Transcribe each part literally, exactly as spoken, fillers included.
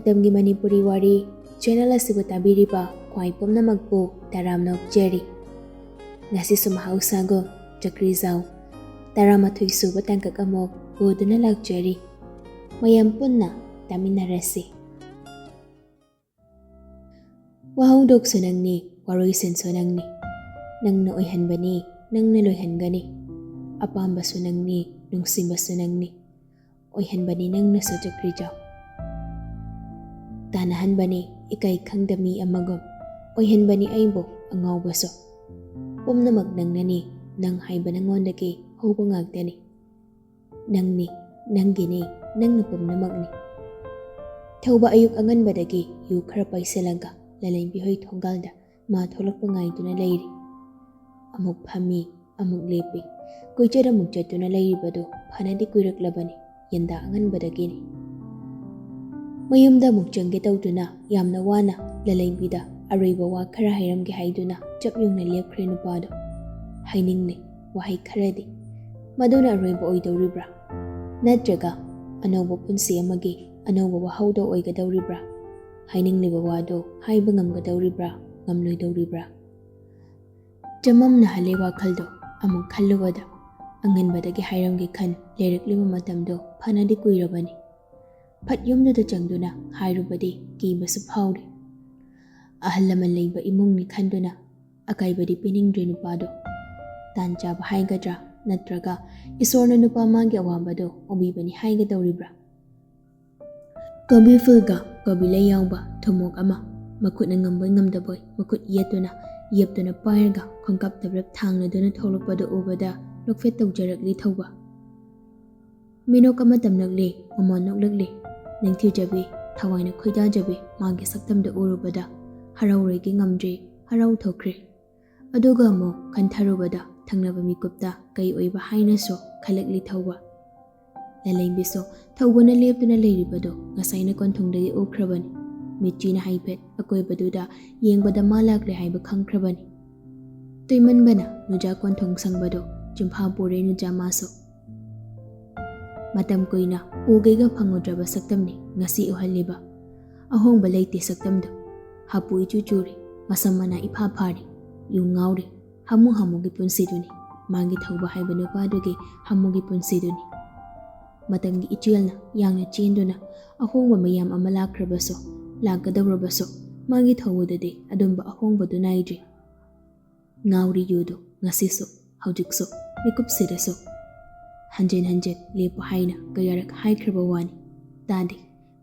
ꯃꯇꯝꯒꯤ ꯃꯅꯤꯄꯨꯔꯤ ꯋꯥꯔꯤ ꯆꯦꯅꯦꯜ ꯑꯁꯤꯕꯨ ꯇꯥꯕꯤꯔꯤꯕ ꯈ꯭ꯋꯥꯏ ꯄꯨꯝꯅꯃꯛꯄꯨ ꯇꯔꯥꯝꯅ ꯑꯣꯛꯆꯔꯤ꯫ ꯉꯁꯤꯁꯨ ꯃꯍꯧꯁꯥꯒꯨꯝ ꯆꯀ꯭ꯔꯤꯖꯥꯎ ꯇꯔꯥꯃꯥꯊꯣꯏ ꯁꯨꯕ ꯇꯥꯡꯀꯛ ꯑꯃꯨꯛ ꯄꯨꯗꯨꯅ ꯂꯥꯛꯆꯔꯤ꯫ ꯃꯌꯥꯝ ꯄꯨꯟꯅ ꯇꯥꯃꯤꯟꯅꯔꯁꯤ꯫ ꯋꯥꯍꯧꯗꯣꯛꯁꯨ ꯅꯪꯅꯤ, ꯋꯥꯔꯣꯏꯁꯤꯟꯁꯨ ꯅꯪꯅꯤ꯫ ꯅꯪꯅ ꯑꯣꯏꯍꯟꯕꯅꯤ, ꯅꯪꯅ ꯂꯣꯏꯍꯟꯒꯅꯤ꯫ ꯑꯄꯥꯝꯕꯁꯨ ꯅꯪꯅꯤ, ꯅꯨꯡꯁꯤꯕꯁꯨ ꯅꯪꯅꯤ꯫ ꯑꯣꯏꯍꯟꯕꯅꯤ ꯅꯪꯅꯁꯨ ꯆꯀ꯭ꯔꯤꯖꯥꯎ꯫ ꯇꯥꯟꯅꯍꯟꯕꯅꯤ ꯏꯀꯥꯏ ꯈꯪꯗ ꯃꯤ ꯑꯃꯒꯨꯝ꯫ ꯑꯣꯏꯍꯟꯕꯅꯤ ꯑꯩꯕꯨ ꯑꯉꯥꯎꯕꯁꯨ꯫ ꯄꯨꯝꯅꯃꯛ ꯅꯪꯅꯅꯤ, ꯅꯪ ꯍꯥꯏꯕ ꯅꯪꯉꯣꯟꯗꯒꯤ ꯍꯧꯕ ꯉꯥꯛꯇꯅꯤ꯫ ꯅꯪꯅꯤ, ꯅꯪꯒꯤꯅꯤ, ꯅꯪꯅ ꯄꯨꯝꯅꯃꯛꯅꯤ꯫ ꯊꯧꯕ ꯑꯌꯨꯛ ꯑꯉꯟꯕꯗꯒꯤ ꯌꯨ ꯈꯔ ꯄꯩꯁꯤꯜꯂꯒ ꯂꯂꯩꯕꯤ ꯍꯣꯏ ꯊꯣꯡꯒꯥꯜꯗ ꯃꯥ ꯊꯣꯛꯂꯛꯄ ꯉꯥꯏꯗꯨꯅ ꯂꯩꯔꯤ꯫ ꯑꯃꯨꯛ ꯐꯝꯃꯤ, ꯑꯃꯨꯛ ꯂꯦꯞꯄꯤ꯫ ꯀꯣꯏꯆꯠ ꯑꯃꯨꯛ ꯆꯠꯇꯨꯅ ꯂꯩꯔꯤꯕꯗꯨ ꯐꯅꯗꯤ ꯀꯨꯏꯔꯛꯂꯕꯅꯤ, ꯌꯦꯟꯗꯥ ꯑꯉꯟꯕꯗꯒꯤꯅꯤ꯫ ꯃꯌꯨꯝꯗ ꯑꯃꯨꯛ ꯆꯪꯒꯦ ꯇꯧꯗꯨꯅ ꯌꯥꯝꯅ ꯋꯥꯅ ꯂꯂꯩꯕꯤꯗ ꯑꯔꯣꯏꯕ ꯋꯥ ꯈꯔ ꯍꯥꯏꯔꯝꯒꯦ ꯍꯥꯏꯗꯨꯅ ꯆꯞ ꯌꯨꯡꯅ ꯂꯦꯞꯈ꯭ꯔꯦ ꯅꯨꯄꯥꯗꯣ꯫ ꯍꯥꯏꯅꯤꯡꯂꯤ ꯋꯥꯍꯩ ꯈꯔꯗꯤ꯫ ꯃꯗꯨꯅ ꯑꯔꯣꯏꯕ ꯑꯣꯏꯗꯧꯔꯤꯕ꯭ꯔꯥ? ꯅꯠꯇ꯭ꯔꯒ ꯑꯅꯧꯕ ꯄꯨꯟꯁꯤ ꯑꯃꯒꯤ ꯑꯅꯧꯕ ꯋꯥꯍꯧꯗꯣ ꯑꯣꯏꯒꯗꯧꯔꯤꯕ꯭ꯔꯥ? ꯍꯥꯏꯅꯤꯡꯂꯤꯕ ꯋꯥꯗꯣ ꯍꯥꯏꯕ ꯉꯝꯒꯗꯧꯔꯤꯕ꯭ꯔꯥ, ꯉꯝꯂꯣꯏꯗꯧꯔꯤꯕ꯭ꯔꯥ? ꯆꯃꯝꯅꯍꯜꯂꯦ ꯋꯥꯈꯜꯗꯣ꯫ ꯑꯃꯨꯛ ꯈꯜꯂꯨꯕꯗ ꯑꯉꯟꯕꯗꯒꯤ ꯍꯥꯏꯔꯝꯒꯦ ꯈꯟ ꯂꯩꯔꯛꯂꯤꯕ ꯃꯇꯝꯗꯣ ꯐꯅꯗꯤ ꯀꯨꯏꯔꯕꯅꯤ꯫ ꯐꯠ ꯌꯨꯝꯗꯨꯗ ꯆꯪꯗꯨꯅ ꯍꯥꯏꯔꯨꯕꯗꯤ ꯀꯤꯕꯁꯨ ꯐꯥꯎꯔꯤ꯫ ꯑꯍꯜ ꯂꯃꯟ ꯂꯩꯕ ꯏꯃꯨꯡꯅꯤ ꯈꯟꯗꯨꯅ ꯑꯀꯥꯏꯕꯗꯤ ꯄꯤꯅꯤꯡꯗ꯭ꯔꯦ ꯅꯨꯄꯥꯗꯣ꯫ ꯇꯥꯟ ꯆꯥꯕ ꯍꯥꯏꯒꯗ꯭ꯔꯥ, ꯅꯠꯇ꯭ꯔꯒ ꯏꯁꯣꯔꯅ ꯅꯨꯄꯥ ꯃꯥꯒꯤ ꯑꯋꯥꯕꯗꯣ ꯎꯕꯤꯕꯅꯤ ꯍꯥꯏꯒꯗꯧꯔꯤꯕ꯭ꯔꯥ? ꯀꯣꯕꯤ ꯐꯨꯜꯒ ꯀꯣꯕꯤ ꯂꯩ ꯌꯥꯎꯕ ꯊꯨꯝꯃꯣꯛ ꯑꯃ, ꯃꯈꯨꯠꯅ ꯉꯝꯕꯣꯏ ꯉꯝꯗꯕꯣꯏ ꯃꯈꯨꯠ ꯌꯦꯠꯇꯨꯅ, ꯌꯦꯞꯇꯨꯅ ꯄꯥꯏꯔꯒ ꯈꯣꯡꯀꯥꯞ ꯇꯞꯂꯞ ꯊꯥꯡꯅꯗꯨꯅ ꯊꯣꯛꯂꯛꯄꯗꯨ ꯎꯕꯗ ꯅꯣꯛꯐꯦꯠ ꯇꯧꯖꯔꯛꯂꯤ ꯊꯧꯕ꯫ ꯃꯤꯅꯣꯛ ꯑꯃ ꯇꯝꯂꯛꯂꯤ, ꯃꯃꯣꯟ ꯅꯣꯛꯂꯛꯂꯤ꯫ ꯅꯤꯡꯊꯤꯖꯕꯤ, ꯊꯋꯥꯏꯅ ꯈꯣꯏꯗꯥꯖꯕꯤ ꯃꯥꯒꯤ ꯁꯛꯇꯝꯗꯨ ꯎꯔꯨꯕꯗ ꯍꯔꯥꯎꯔꯣꯏꯒꯦ ꯉꯝꯗ꯭ꯔꯦ, ꯍꯔꯥꯎ ꯊꯣꯛꯈ꯭ꯔꯦ꯫ ꯑꯗꯨꯒ ꯑꯃꯨꯛ ꯈꯟꯊꯔꯨꯕꯗ ꯊꯪꯅꯕ ꯃꯤꯀꯨꯞꯇ ꯀꯩ ꯑꯣꯏꯕ ꯍꯥꯏꯅꯁꯨ ꯈꯜꯂꯛꯂꯤ ꯊꯧꯕ꯫ ꯂꯂꯩꯕꯤꯁꯨ ꯊꯧꯕꯅ ꯂꯦꯞꯇꯨꯅ ꯂꯩꯔꯤꯕꯗꯨ ꯉꯁꯥꯏꯅ ꯀꯣꯟꯊꯣꯡꯗꯒꯤ ꯎꯈ꯭ꯔꯕꯅꯤ꯫ ꯃꯤꯠꯆꯤꯅ ꯍꯥꯏꯐꯦꯠ ꯑꯀꯣꯏꯕꯗꯨꯗ ꯌꯦꯡꯕꯗ ꯃꯥ ꯂꯥꯛꯂꯦ ꯍꯥꯏꯕ ꯈꯪꯈ꯭ꯔꯕꯅꯤ꯫ ꯇꯨꯏꯃꯟꯕꯅ ꯅꯨꯖꯥ ꯀꯣꯟꯊꯣꯡ ꯁꯪꯕꯗꯨ ꯆꯤꯟꯐꯥ ꯄꯨꯔꯦ ꯅꯨꯖꯥ ꯃꯥꯁꯨ꯫ ꯃꯇꯝ ꯀꯨꯏꯅ ꯎꯒꯦꯒ ꯐꯪꯉꯨꯗ꯭ꯔꯕ ꯁꯛꯇꯝꯅꯤ ꯉꯁꯤ ꯎꯍꯜꯂꯤꯕ꯫ ꯑꯍꯣꯡꯕ ꯂꯩꯇꯦ ꯁꯛꯇꯝꯗꯣ꯫ ꯍꯥꯄꯨ ꯏꯆꯨ ꯆꯨꯔꯦ, ꯃꯁꯝ ꯃꯅꯥ ꯏꯐꯥ ꯐꯥꯔꯦ, ꯌꯨ ꯉꯥꯎꯔꯦ, ꯍꯥꯃꯨ ꯍꯥꯃꯨꯒꯤ ꯄꯨꯟꯁꯤꯗꯨꯅꯤ꯫ ꯃꯥꯒꯤ ꯊꯧꯕ ꯍꯥꯏꯕ ꯅꯨꯄꯥꯗꯨꯒꯤ ꯍꯥꯃꯨꯒꯤ ꯄꯨꯟꯁꯤꯗꯨꯅꯤ꯫ ꯃꯇꯝꯒꯤ ꯏꯆꯦꯜꯅ ꯌꯥꯡꯅ ꯆꯦꯟꯗꯨꯅ ꯑꯍꯣꯡꯕ ꯃꯌꯥꯝ ꯑꯃ ꯂꯥꯛꯈ꯭ꯔꯕꯁꯨ, ꯂꯥꯛꯀꯗꯧꯔꯕꯁꯨ, ꯃꯥꯒꯤ ꯊꯧꯕꯗꯗꯤ ꯑꯗꯨꯝꯕ ꯑꯍꯣꯡꯕꯗꯨ ꯅꯥꯏꯗ꯭ꯔꯤ꯫ ꯉꯥꯎꯔꯤ ꯌꯨꯗꯨ ꯉꯁꯤꯁꯨ, ꯍꯧꯖꯤꯛꯁꯨ, ꯃꯤꯀꯨꯞꯁꯤꯗꯁꯨ꯫ ꯍꯟꯖꯤꯟ ꯍꯟꯖꯤꯟ ꯂꯦꯞꯄꯨ ꯍꯥꯏꯅ ꯀꯌꯥꯔꯛ ꯍꯥꯏꯈ꯭ꯔꯕ ꯋꯥꯅꯤ꯫ ꯇꯥꯗꯦ꯫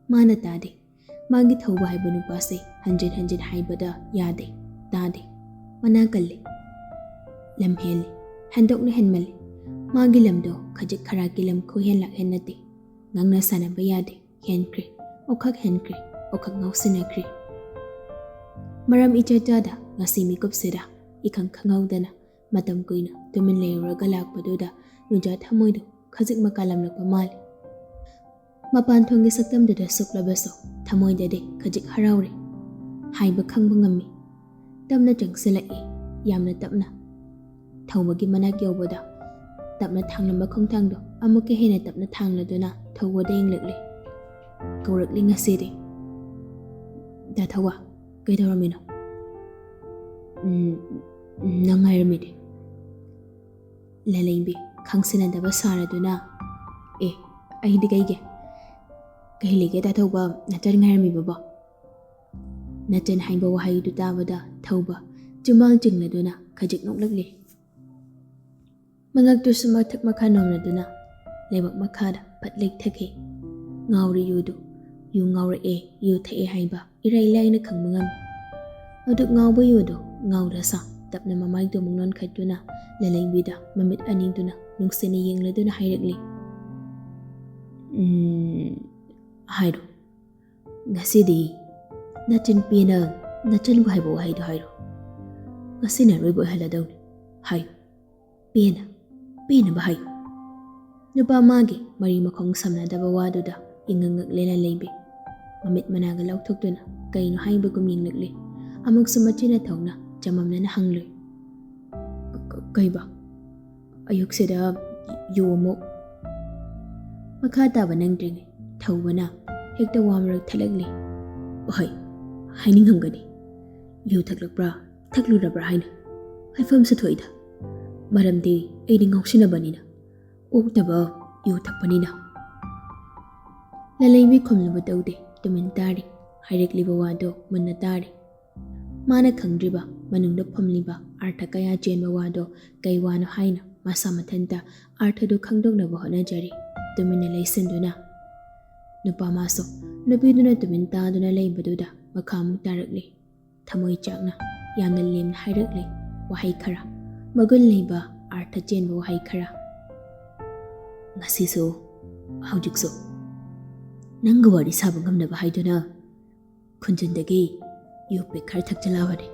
ꯃꯥꯅ ꯇꯥꯗꯦ꯫ ꯃꯥꯒꯤ ꯊꯧꯕ ꯍꯥꯏꯕ ꯅꯨꯄꯥꯁꯦ ꯍꯟꯖꯤꯟ ꯍꯟꯖꯤꯟ ꯍꯥꯏꯕꯗ ꯌꯥꯗꯦ, ꯇꯥꯗꯦ꯫ ꯃꯅꯥ ꯀꯜꯂꯤ꯫ ꯂꯝ ꯍꯦꯜꯂꯤ꯫ ꯍꯦꯟꯗꯣꯛꯅ ꯍꯦꯟꯃꯜꯂꯤ꯫ ꯃꯥꯒꯤ ꯂꯝꯗꯣ ꯈꯖꯤꯛ ꯈꯔꯥꯛꯀꯤ ꯂꯝ ꯈꯨꯍꯦꯟ ꯂꯥꯛꯍꯦꯟ ꯅꯠꯇꯦ꯫ ꯉꯥꯡꯅ ꯁꯥꯟꯅꯕ ꯌꯥꯗꯦ꯫ ꯍꯦꯟꯈ꯭ꯔꯦ꯫ ꯑꯣꯈꯛ ꯍꯦꯟꯈ꯭ꯔꯦ꯫ ꯑꯣꯈꯛ ꯉꯥꯎꯁꯤꯟꯅꯈ꯭ꯔꯦ꯫ ꯃꯔꯝ ꯏꯆꯥ ꯆꯥꯗ ꯉꯁꯤ ꯃꯤꯀꯨꯞꯁꯤꯗ ꯏꯈꯪ ꯈꯪꯍꯧꯗꯅ ꯃꯇꯝ ꯀꯨꯏꯅ ꯇꯨꯃꯤꯟ ꯂꯩꯔꯨꯔꯒ ꯂꯥꯛꯄꯗꯨꯗ ꯅꯨꯖꯥ ꯊꯃꯣꯏꯗꯨ ꯈꯖꯤꯛ ꯃꯀꯥꯂꯝꯂꯛꯄ ꯃꯥꯜꯂꯤ꯫ ꯃꯄꯥꯟ ꯊꯣꯡꯒꯤ ꯁꯛꯇꯝꯗꯨꯗ ꯁꯨꯛꯂꯕꯁꯨ ꯊꯃꯣꯏꯗꯗꯤ ꯈꯖꯤꯛ ꯍꯔꯥꯎꯔꯦ꯫ ꯍꯥꯏꯕ ꯈꯪꯕ ꯉꯝꯃꯤ꯫ ꯇꯞꯅ ꯆꯪꯁꯤꯜꯂꯛꯏ, ꯌꯥꯝꯅ ꯇꯞꯅ꯫ ꯊꯧꯕꯒꯤ ꯃꯅꯥꯛ ꯌꯧꯕꯗ ꯇꯞꯅ ꯊꯥꯡꯂꯝꯕ ꯈꯣꯡꯊꯥꯡꯗꯣ ꯑꯃꯨꯛꯀ ꯍꯦꯟꯅ ꯇꯞꯅ ꯊꯥꯡꯂꯗꯨꯅ ꯊꯧꯕꯗ ꯌꯦꯡꯂꯛꯂꯤ꯫ ꯀꯧꯔꯛꯂꯤ ꯉꯁꯤꯗꯤ꯫ "ꯗꯥ ꯊꯧꯕ, ꯀꯩꯗꯧꯔꯝꯃꯤꯅꯣ?" "ꯎꯝ, ꯅꯪ ꯉꯥꯏꯔꯝꯃꯤꯅꯦ꯫" ꯂꯂꯩꯕꯤ ꯈꯪꯁꯤꯟꯅꯗꯕ ꯁꯥꯔꯗꯨꯅ, "ꯑꯦ, ꯑꯩꯗꯤ ꯀꯩꯒꯤ? ꯀꯩ ꯂꯩꯒꯦ ꯗꯥ ꯊꯧꯕ, ꯅꯆꯟ ꯉꯥꯏꯔꯝꯃꯤꯕꯕꯣ?" ꯅꯆꯟ ꯍꯥꯏꯕ ꯋꯥꯍꯩꯗꯨ ꯇꯥꯕꯗ ꯊꯧꯕ ꯆꯤꯝꯕꯥꯜ ꯆꯤꯡꯂꯗꯨꯅ ꯈꯖꯤꯛ ꯅꯣꯛꯂꯛꯂꯤ꯫ ꯃꯉꯛꯇꯨꯁꯨ ꯃꯊꯛ ꯃꯈꯥ ꯅꯣꯝꯂꯗꯨꯅ ꯂꯩꯕꯥꯛ ꯃꯈꯥꯗ ꯐꯠ ꯂꯩꯊꯈꯤ꯫ ꯉꯥꯎꯔꯤ ꯌꯨꯗꯨ, ꯌꯨ ꯉꯥꯎꯔꯛꯑꯦ, ꯌꯨ ꯊꯛꯑꯦ ꯍꯥꯏꯕ ꯏꯔꯥꯏ ꯂꯥꯏꯅ ꯈꯪꯕ ꯉꯝꯃꯤ꯫ ꯑꯗꯨ ꯉꯥꯎꯕ ꯌꯨꯗꯨ ꯉꯥꯎꯔꯁꯥ ꯇꯞꯅ ꯃꯃꯥꯏꯗꯨ ꯑꯃꯨꯛ ꯅꯣꯟꯈꯠꯇꯨꯅ ꯂꯂꯩꯕꯤꯗ ꯃꯃꯤꯠ ꯑꯅꯤꯗꯨꯅ ꯅꯨꯡꯁꯤꯅ ꯌꯦꯡꯂꯗꯨꯅ ꯍꯥꯏꯔꯛꯂꯤ, "ꯎꯝ, ꯍꯥꯏꯔꯣ꯫ ꯉꯁꯤꯗꯤ ꯅꯆꯤꯟ ꯄꯦꯟꯅ ꯅꯆꯟꯕꯨ ꯍꯥꯏꯕ ꯋꯥꯍꯩꯗꯣ ꯍꯥꯏꯔꯣ꯫ ꯉꯁꯤꯅ ꯑꯔꯣꯏꯕ ꯑꯣꯏꯍꯜꯂꯗꯧꯅꯤ꯫ ꯍꯥꯏꯌꯨ꯫ ꯄꯦꯟꯅ, ꯄꯦꯟꯅꯕ ꯍꯥꯏꯌꯨ꯫" ꯅꯨꯄꯥ ꯃꯥꯒꯤ ꯃꯔꯤ ꯃꯈꯣꯡ ꯁꯝꯅꯗꯕ ꯋꯥꯗꯨꯗ ꯏꯉꯛ ꯉꯛꯂꯦ ꯂꯂꯩꯕꯤ꯫ ꯃꯃꯤꯠ ꯃꯅꯥꯒ ꯂꯥꯎꯊꯣꯛꯇꯨꯅ ꯀꯩꯅꯣ ꯍꯥꯏꯕꯒꯨꯝ ꯌꯦꯡꯂꯛꯂꯤ꯫ ꯑꯃꯨꯛꯁꯨ ꯃꯆꯤꯟꯅ ꯊꯧꯅ ꯆꯃꯝꯅꯅ ꯍꯪꯂꯨꯏ, "ꯀ-, ꯀ-, ꯀꯩꯕ?" ꯑꯌꯨꯛꯁꯤꯗ ꯌꯨ ꯑꯃꯨꯛ꯫ ꯃꯈꯥ ꯇꯥꯕ ꯅꯪꯗ꯭ꯔꯤꯉꯩ ꯊꯧꯕꯅ ꯍꯦꯛꯇ ꯋꯥ ꯃꯔꯛ ꯊꯠꯂꯛꯂꯤ꯫ ꯍꯣꯏ, ꯍꯥꯏꯅꯤꯡꯉꯝꯒꯅꯤ꯫ ꯌꯨ ꯊꯛꯂꯛꯄ꯭ꯔꯥ, ꯊꯛꯂꯨꯔꯕ꯭ꯔꯥ ꯍꯥꯏꯅ꯫ ꯍꯥꯏꯐꯝꯁꯨ ꯊꯣꯛꯏꯗ꯫ ꯃꯔꯝꯗꯤ ꯑꯩꯗꯤ ꯉꯥꯎꯁꯤꯟꯅꯕꯅꯤꯅ꯫ ꯑꯣꯛꯇꯕ ꯌꯨ ꯊꯛꯄꯅꯤꯅ꯫ ꯂꯂꯩꯕꯤ ꯈꯨꯝꯅꯕ ꯇꯧꯗꯦ, ꯇꯨꯃꯤꯟ ꯇꯥꯔꯤ꯫ ꯍꯥꯏꯔꯛꯂꯤꯕ ꯋꯥꯗꯣ ꯃꯨꯟꯅ ꯇꯥꯔꯤ꯫ ꯃꯥꯅ ꯈꯪꯗ꯭ꯔꯤꯕ ꯃꯅꯨꯡꯗ ꯐꯨꯝꯂꯤꯕ ꯑꯥꯔꯊ ꯀꯌꯥ ꯆꯦꯟꯕ ꯋꯥꯗꯣ ꯀꯩ ꯋꯥꯅꯣ ꯍꯥꯏꯅ ꯃꯁꯥ ꯃꯊꯟꯇ ꯑꯥꯔꯊꯗꯨ ꯈꯪꯗꯣꯛꯅꯕ ꯍꯣꯠꯅꯖꯔꯤ꯫ ꯇꯨꯃꯤꯟꯅ ꯂꯩꯁꯤꯟꯗꯨꯅ ꯅꯨꯄꯥ ꯃꯥꯁꯨ ꯅꯨꯄꯤꯗꯨꯅ ꯇꯨꯃꯤꯟ ꯇꯥꯗꯨꯅ ꯂꯩꯕꯗꯨꯗ ꯃꯈꯥ ꯑꯃꯨꯛ ꯇꯥꯔꯛꯂꯤ꯫ ꯊꯃꯣꯏ ꯆꯥꯛꯅ ꯌꯥꯝꯅ ꯂꯦꯝꯅ ꯍꯥꯏꯔꯛꯂꯤ ꯋꯥꯍꯩ ꯈꯔ, ꯃꯒꯨꯟ ꯂꯩꯕ ꯑꯥꯔꯊ ꯆꯦꯟꯕ ꯋꯥꯍꯩ ꯈꯔ꯫ "ꯉꯁꯤꯁꯨ, ꯍꯧꯖꯤꯛꯁꯨ ꯅꯪꯒ ꯋꯥꯔꯤ ꯁꯥꯕ ꯉꯝꯅꯕ ꯍꯥꯏꯗꯨꯅ ꯈꯨꯟꯖꯤꯟꯗꯒꯤ ꯌꯨ ꯄꯦꯛ ꯈꯔ ꯊꯛꯆꯜꯂꯛꯑꯕꯅꯤ꯫"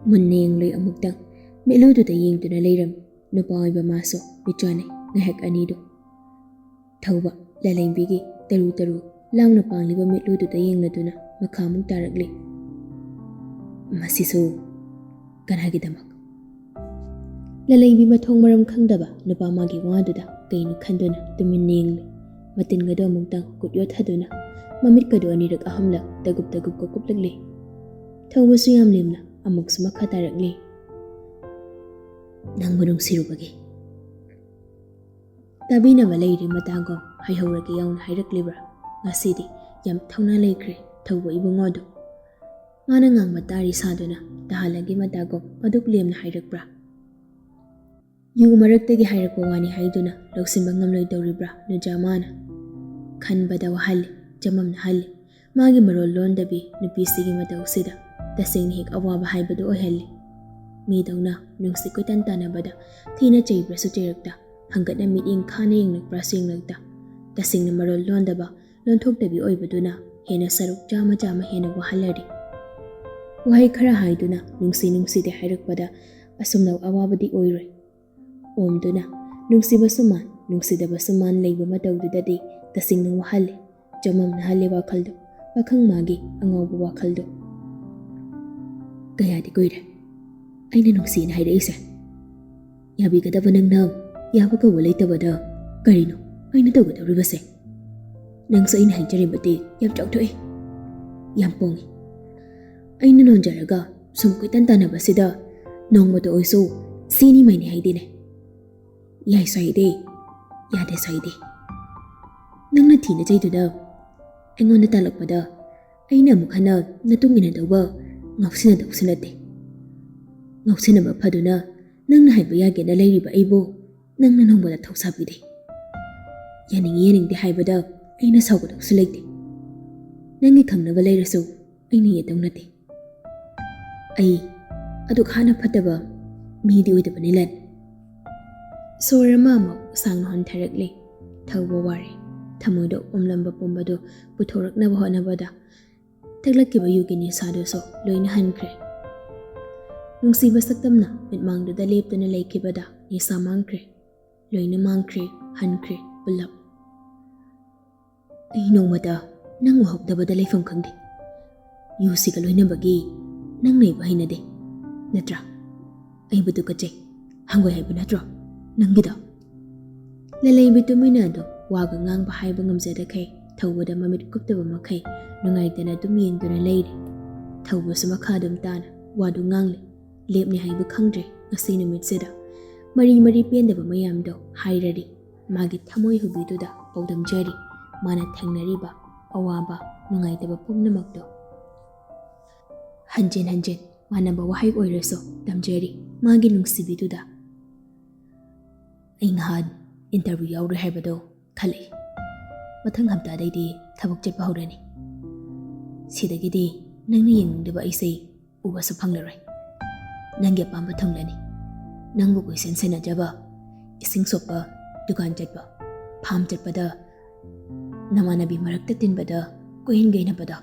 ꯃꯨꯟꯅ ꯌꯦꯡꯂꯨꯏ ꯑꯃꯨꯛꯇꯪ, ꯃꯤꯠꯂꯨꯗꯨꯗ ꯌꯦꯡꯗꯨꯅ ꯂꯩꯔꯝꯃꯤ ꯅꯨꯄꯥ ꯑꯣꯏꯕ ꯃꯥꯁꯨ꯫ ꯃꯤꯠꯆꯥꯟꯅꯩ ꯉꯥꯏꯍꯥꯛ ꯑꯅꯤꯗꯨ꯫ ꯊꯧꯕ ꯂꯂꯩꯕꯤꯒꯤ ꯇꯔꯨ ꯇꯔꯨ ꯂꯥꯡꯅ ꯄꯥꯡꯂꯤꯕ ꯃꯤꯠꯂꯨꯗꯨꯗ ꯌꯦꯡꯂꯗꯨꯅ ꯃꯈꯥ ꯑꯃꯨꯛ ꯇꯥꯔꯛꯂꯤ꯫ "ꯃꯁꯤꯁꯨ ꯀꯅꯥꯒꯤꯗꯃꯛ?" ꯂꯂꯩꯕꯤ ꯃꯊꯣꯡ ꯃꯔꯝ ꯈꯪꯗꯕ ꯅꯨꯄꯥ ꯃꯥꯒꯤ ꯋꯥꯗꯨꯗ ꯀꯩꯅꯣ ꯈꯟꯗꯨꯅ ꯇꯨꯃꯤꯟꯅ ꯌꯦꯡꯂꯤ꯫ ꯃꯇꯤꯟꯒꯗꯨ ꯑꯃꯨꯛꯇꯪ ꯀꯨꯠ ꯌꯣꯠꯊꯗꯨꯅ ꯃꯃꯤꯠꯀꯗꯨ ꯑꯅꯤꯔꯛ ꯑꯍꯨꯝꯂꯛ ꯇꯒꯨꯞ ꯇꯒꯨꯞꯀ ꯀꯨꯞꯂꯛꯂꯤ꯫ ꯊꯧꯕꯁꯨ ꯌꯥꯝ ꯂꯦꯝꯅ ꯑꯃꯨꯛꯁꯨ ꯃꯈꯥ ꯇꯥꯔꯛꯂꯤ꯫ "ꯅꯪꯕꯨ ꯅꯨꯡꯁꯤꯔꯨꯕꯒꯤ ꯇꯥꯕꯤꯅꯕ ꯂꯩꯔꯦ ꯃꯇꯥꯒꯣ, ꯍꯥꯏꯍꯧꯔꯒꯦ ꯌꯥꯎꯅ ꯍꯥꯏꯔꯛꯂꯤꯕ꯭ꯔꯥ?" ꯉꯁꯤꯗꯤ ꯌꯥꯝ ꯊꯧꯅꯥ ꯂꯩꯈ꯭ꯔꯦ ꯊꯧꯕ ꯏꯕꯨꯡꯉꯣꯗꯣ꯫ ꯃꯥꯅ ꯉꯥꯡꯕ ꯇꯥꯔꯤ ꯁꯥꯗꯨꯅ ꯇꯍꯥꯜꯂꯒꯦ ꯃꯇꯥꯒꯣ, ꯑꯗꯨꯛ ꯂꯦꯝꯅ ꯍꯥꯏꯔꯛꯄ꯭ꯔꯥ? ꯌꯨ ꯃꯔꯛꯇꯒꯤ ꯍꯥꯏꯔꯛꯄ ꯋꯥꯅꯤ ꯍꯥꯏꯗꯨꯅ ꯂꯧꯁꯤꯟꯕ ꯉꯝꯂꯣꯏꯗꯧꯔꯤꯕ꯭ꯔꯥ ꯅꯨꯖꯥ ꯃꯥꯅ? ꯈꯟꯕꯗ ꯋꯥꯍꯜꯂꯤ, ꯆꯃꯝꯅꯍꯜꯂꯤ꯫ ꯃꯥꯒꯤ ꯃꯔꯣꯜ ꯂꯣꯟꯗꯕꯤ ꯅꯨꯄꯤꯁꯤꯒꯤ ꯃꯇꯧꯁꯤꯗ ꯇꯁꯦꯡꯅ ꯍꯦꯛ ꯑꯋꯥꯕ ꯍꯥꯏꯕꯗꯨ ꯑꯣꯏꯍꯜꯂꯤ꯫ ꯃꯤꯗꯧꯅ ꯅꯨꯡꯁꯤ ꯀꯣꯏꯇꯥꯟ ꯇꯥꯟꯅꯕꯗ ꯊꯤꯅ ꯆꯩꯕ꯭ꯔꯥꯁꯨ ꯆꯩꯔꯛꯇ, ꯍꯪꯒꯠꯅ ꯃꯤꯠꯌꯦꯡ ꯈꯥꯅ ꯌꯦꯡꯂꯛꯄ꯭ꯔꯥꯁꯨ ꯌꯦꯡꯂꯛꯇ, ꯇꯁꯦꯡꯅ ꯃꯔꯣꯜ ꯂꯣꯟꯗꯕ, ꯂꯣꯟꯊꯣꯛꯇꯕꯤ ꯑꯣꯏꯕꯗꯨꯅ ꯍꯦꯟꯅ ꯁꯔꯨꯛ ꯆꯥꯝꯃ ꯆꯥꯝꯃ ꯍꯦꯟꯅ ꯋꯥꯍꯜꯂꯔꯤ꯫ ꯋꯥꯍꯩ ꯈꯔ ꯍꯥꯏꯗꯨꯅ ꯅꯨꯡꯁꯤ ꯅꯨꯡꯁꯤꯗꯦ ꯍꯥꯏꯔꯛꯄꯗ ꯑꯁꯨꯝꯅ ꯑꯋꯥꯕꯗꯤ ꯑꯣꯏꯔꯣꯏ꯫ ꯑꯣꯝꯗꯨꯅ ꯅꯨꯡꯁꯤꯕꯁꯨ ꯃꯥꯟ, ꯅꯨꯡꯁꯤꯗꯕꯁꯨ ꯃꯥꯟ ꯂꯩꯕ ꯃꯇꯧꯗꯨꯗꯗꯤ ꯇꯁꯦꯡꯅ ꯋꯥꯍꯜꯂꯤ, ꯆꯃꯝꯅꯍꯜꯂꯤ ꯋꯥꯈꯜꯗꯨ, ꯄꯥꯈꯪ ꯃꯥꯒꯤ ꯑꯉꯥꯎꯕ ꯋꯥꯈꯜꯗꯨ꯫ "ꯀꯌꯥꯗꯤ ꯀꯨꯏꯔꯦ ꯑꯩꯅ ꯅꯨꯡꯁꯤꯅ ꯍꯥꯏꯔꯛꯏꯁꯦ꯫ ꯌꯥꯕꯤꯒꯗꯕ ꯅꯪꯅ ꯌꯥꯕ ꯀꯧꯕ ꯂꯩꯇꯕꯗ ꯀꯔꯤꯅꯣ ꯑꯩꯅ ꯇꯧꯒꯗꯧꯔꯤꯕꯁꯦ?" ꯅꯪꯁꯨ ꯑꯩꯅ ꯍꯥꯏꯖꯔꯤꯕꯗꯤ ꯌꯥꯝ ꯆꯥꯎꯊꯣꯛꯏ, ꯌꯥꯝ ꯄꯣꯡꯉꯤ꯫ ꯑꯩꯅ ꯅꯣꯟꯖꯔꯒ ꯁꯨꯝ ꯀꯣꯏꯇꯥꯟ ꯇꯥꯟꯅꯕꯁꯤꯗ ꯅꯣꯡꯃꯇ ꯑꯣꯏꯁꯨ ꯁꯤꯅꯤ ꯃꯥꯏꯅꯤ ꯍꯥꯏꯗꯦꯅꯦ꯫ ꯌꯥꯏꯁꯨ ꯍꯥꯏꯗꯦ, ꯌꯥꯗꯦꯁꯨ ꯍꯥꯏꯗꯦ꯫ ꯅꯪꯅ ꯊꯤꯅ ꯆꯩꯗꯨꯅ ꯑꯩꯉꯣꯟꯗ ꯇꯥꯜꯂꯛꯄꯗ ꯑꯩꯅ ꯑꯃꯨꯛ ꯍꯟꯅ ꯅꯇꯨꯡ ꯏꯟꯅꯗꯧꯕ ꯉꯥꯎꯁꯤꯟꯅꯗꯧꯕꯁꯨ ꯅꯠꯇꯦ꯫ ꯉꯥꯎꯁꯤꯟꯅꯕ ꯐꯗꯨꯅ ꯅꯪꯅ ꯍꯥꯏꯕ ꯌꯥꯒꯦꯅ ꯂꯩꯔꯤꯕ ꯑꯩꯕꯨ ꯅꯪꯅ ꯅꯣꯡꯃꯗ ꯊꯧꯁꯥꯕꯤꯗꯦ꯫ ꯌꯥꯅꯤꯡꯉꯤ ꯌꯥꯅꯤꯡꯗꯦ ꯍꯥꯏꯕꯗ ꯑꯩꯅ ꯁꯥꯎꯒꯗꯧꯕꯁꯨ ꯂꯩꯇꯦ꯫ ꯅꯪꯒꯤ ꯈꯪꯅꯕ ꯂꯩꯔꯁꯨ ꯑꯩꯅ ꯌꯦꯠꯇꯧ ꯅꯠꯇꯦ꯫ ꯑꯩ ꯑꯗꯨꯛ ꯍꯥꯟꯅ ꯐꯠꯇꯕ ꯃꯤꯗꯤ ꯑꯣꯏꯗꯕꯅꯤ, ꯂꯟ꯫ ꯁꯣꯔ ꯑꯃ ꯑꯃꯨꯛ ꯁꯥꯡꯅ ꯍꯣꯟꯊꯔꯛꯂꯦ꯫ ꯊꯧꯕ ꯋꯥꯔꯦ꯫ ꯊꯃꯣꯏꯗ ꯑꯣꯝꯂꯝꯕ ꯄꯨꯝꯕꯗꯨ ꯄꯨꯊꯣꯔꯛꯅꯕ ꯍꯣꯠꯅꯕꯗ ꯊꯛꯂꯛꯈꯤꯕ ꯌꯨꯒꯤ ꯅꯤꯁꯥꯗꯨꯁꯨ ꯂꯣꯏꯅ ꯍꯟꯈ꯭ꯔꯦ꯫ ꯅꯨꯡꯁꯤꯕ ꯁꯛꯇꯝꯅ ꯃꯤꯠꯃꯥꯡꯗꯨꯗ ꯂꯦꯞꯇꯨꯅ ꯂꯩꯈꯤꯕꯗ ꯅꯤꯁꯥ ꯃꯥꯡꯈ꯭ꯔꯦ꯫ ꯂꯣꯏꯅ ꯃꯥꯡꯈ꯭ꯔꯦ, ꯍꯟꯈ꯭ꯔꯦ ꯄꯨꯂꯞ꯫ ꯑꯩ ꯅꯣꯡꯃꯇ ꯅꯪ ꯎꯍꯧꯗꯕꯗ ꯂꯩꯐꯝ ꯈꯪꯗꯦ꯫ ꯌꯨꯁꯤꯒ ꯂꯣꯏꯅꯕꯒꯤ ꯅꯪ ꯂꯩꯕ ꯍꯩꯅꯗꯦ, ꯅꯠꯇ꯭ꯔꯥ? ꯑꯩꯕꯨ ꯇꯨꯀꯠꯆꯩ, ꯍꯪꯒꯣꯏ ꯍꯥꯏꯕ ꯅꯠꯇ꯭ꯔꯣ ꯅꯪꯒꯤꯗꯣ? ꯂꯂꯩꯕꯤ ꯇꯨꯃꯤꯟꯅ ꯑꯗꯨꯝ ꯋꯥꯒ ꯉꯥꯡꯕ ꯍꯥꯏꯕ ꯉꯝꯖꯗꯈꯩ ꯊꯧꯕꯗ ꯃꯃꯤꯠ ꯀꯨꯞꯇꯕ ꯃꯈꯩ ꯅꯨꯡꯉꯥꯏꯇꯅ ꯑꯗꯨꯝ ꯌꯦꯡꯗꯨꯅ ꯂꯩꯔꯤ꯫ ꯊꯧꯕꯁꯨ ꯃꯈꯥ ꯑꯗꯨꯝ ꯇꯥꯅ ꯋꯥꯗꯨ ꯉꯥꯡꯂꯤ꯫ ꯂꯦꯞꯅꯤ ꯍꯥꯏꯕ ꯈꯪꯗ꯭ꯔꯦ ꯉꯁꯤ ꯅꯨꯃꯤꯠꯁꯤꯗ꯫ ꯃꯔꯤ ꯃꯔꯤ ꯄꯦꯟꯗꯕ ꯃꯌꯥꯝꯗꯣ ꯍꯥꯏꯔꯔꯤ꯫ ꯃꯥꯒꯤ ꯊꯃꯣꯏ ꯍꯨꯕꯤꯗꯨꯗ ꯄꯥꯎꯗꯝꯖꯔꯤ꯫ ꯃꯥꯅ ꯊꯦꯡꯅꯔꯤꯕ ꯑꯋꯥꯕ, ꯅꯨꯡꯉꯥꯏꯇꯕ ꯄꯨꯝꯅꯃꯛꯇꯣ ꯍꯟꯖꯤꯟ ꯍꯟꯖꯤꯟ ꯃꯥꯟꯅꯕ ꯋꯥꯍꯩ ꯑꯣꯏꯔꯁꯨ ꯇꯝꯖꯔꯤ ꯃꯥꯒꯤ ꯅꯨꯡꯁꯤꯕꯤꯗꯨꯗ꯫ ꯑꯩ ꯉꯍꯥꯟ interview ꯌꯥꯎꯔꯨꯏ ꯍꯥꯏꯕꯗꯣ ꯈꯜꯂꯛꯏ꯫ ꯃꯊꯪ ꯍꯞꯇꯥꯗꯩꯗꯤ ꯊꯕꯛ ꯆꯠꯄ ꯍꯧꯔꯅꯤ꯫ ꯁꯤꯗꯒꯤꯗꯤ ꯅꯪꯅ ꯌꯦꯡꯅꯤꯡꯗꯕ ꯑꯩꯁꯦ ꯎꯕꯁꯨ ꯐꯪꯂꯔꯣꯏ꯫ ꯅꯪꯒꯤ ꯑꯄꯥꯝꯕ ꯊꯨꯡꯂꯅꯤ꯫ ꯅꯪꯕꯨ ꯀꯣꯏꯁꯦꯟ ꯁꯦꯟꯅꯖꯕ, ꯏꯁꯤꯡ ꯁꯣꯛꯄ, ꯗꯨꯀꯥꯟ ꯆꯠꯄ, ꯐꯥꯝ ꯆꯠꯄꯗ ꯅꯃꯥꯟꯅꯕꯤ ꯃꯔꯛꯇ ꯇꯤꯟꯕꯗ ꯀꯣꯏꯍꯟ ꯀꯩꯅꯕꯗꯣ,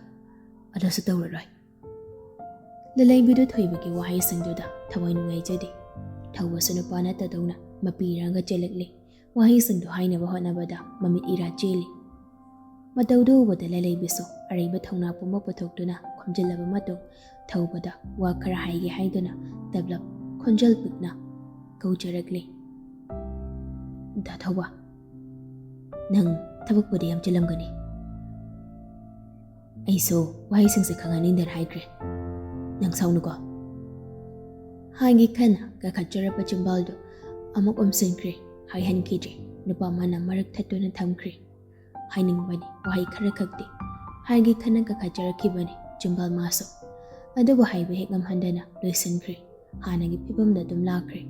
ꯑꯗꯨꯁꯨ ꯇꯧꯔꯔꯣꯏ꯫ ꯂꯂꯩꯕꯤꯗꯨ ꯊꯣꯏꯕꯒꯤ ꯋꯥꯍꯩꯁꯤꯡꯗꯨꯗ ꯊꯋꯥꯏ ꯅꯨꯡꯉꯥꯏꯖꯗꯦ꯫ ꯊꯧꯕꯁꯨ ꯅꯨꯄꯥ ꯅꯠꯇꯗꯧꯅ ꯃꯄꯤ ꯏꯔꯥꯡꯒ ꯆꯦꯜꯂꯛꯂꯦ꯫ ꯋꯥꯍꯩꯁꯤꯡꯗꯨ ꯍꯥꯏꯅꯕ ꯍꯣꯠꯅꯕꯗ ꯃꯃꯤꯠ ꯏꯔꯥ ꯆꯦꯜꯂꯤ꯫ ꯃꯇꯧꯗꯨ ꯎꯕꯗ ꯂꯂꯩꯕꯤꯁꯨ ꯑꯔꯩꯕ ꯊꯧꯅꯥ ꯄꯨꯝꯕ ꯄꯨꯊꯣꯛꯇꯨꯅ ꯈꯣꯝꯖꯤꯜꯂꯕ ꯃꯇꯨꯡ ꯊꯧꯕꯗ ꯋꯥ ꯈꯔ ꯍꯥꯏꯒꯦ ꯍꯥꯏꯗꯨꯅ ꯇꯞꯂꯞ ꯈꯣꯟꯖꯦꯜ ꯄꯤꯛꯅ ꯀꯧꯖꯔꯛꯂꯦ꯫ "ꯗꯥ ꯊꯧꯕ, ꯅꯪ ꯊꯕꯛꯄꯨꯗꯤ ꯌꯥꯝ ꯆꯤꯜꯂꯝꯒꯅꯤ꯫ ꯑꯩꯁꯨ ꯋꯥꯍꯩꯁꯤꯡꯁꯦ ꯈꯪꯍꯟꯅꯤꯡꯗꯅ ꯍꯥꯏꯈ꯭ꯔꯦ꯫ "ꯅꯪ ꯁꯥꯎꯅꯨꯀꯣ꯫" ꯍꯥꯏꯒꯤ ꯈꯟꯅ ꯀꯥꯈꯠꯆꯔꯛꯄ ꯆꯤꯝꯕꯥꯜꯗꯨ ꯑꯃꯨꯛ ꯎꯝꯁꯤꯟꯈ꯭ꯔꯦ꯫ ꯍꯥꯏꯍꯟꯈꯤꯗ꯭ꯔꯦ꯫ ꯅꯨꯄꯥ ꯃꯥꯅ ꯃꯔꯛ ꯊꯠꯇꯨꯅ ꯊꯝꯈ꯭ꯔꯦ꯫ ꯍꯥꯏꯅꯤꯡꯕꯅꯤ ꯋꯥꯍꯩ ꯈꯔ ꯈꯛꯇꯤ꯫ ꯍꯥꯏꯒꯤ ꯈꯟꯅ ꯀꯥꯈꯠꯆꯔꯛꯈꯤꯕꯅꯤ ꯆꯤꯝꯕꯥꯜ ꯃꯥꯁꯨ꯫ ꯑꯗꯨꯕꯨ ꯍꯥꯏꯕ ꯍꯦꯛ ꯉꯝꯍꯟꯗꯅ ꯂꯣꯏꯁꯤꯟꯈ꯭ꯔꯦ꯫ ꯍꯥꯟꯅꯒꯤ ꯐꯤꯕꯝꯗ ꯑꯗꯨꯝ ꯂꯥꯛꯈ꯭ꯔꯦ꯫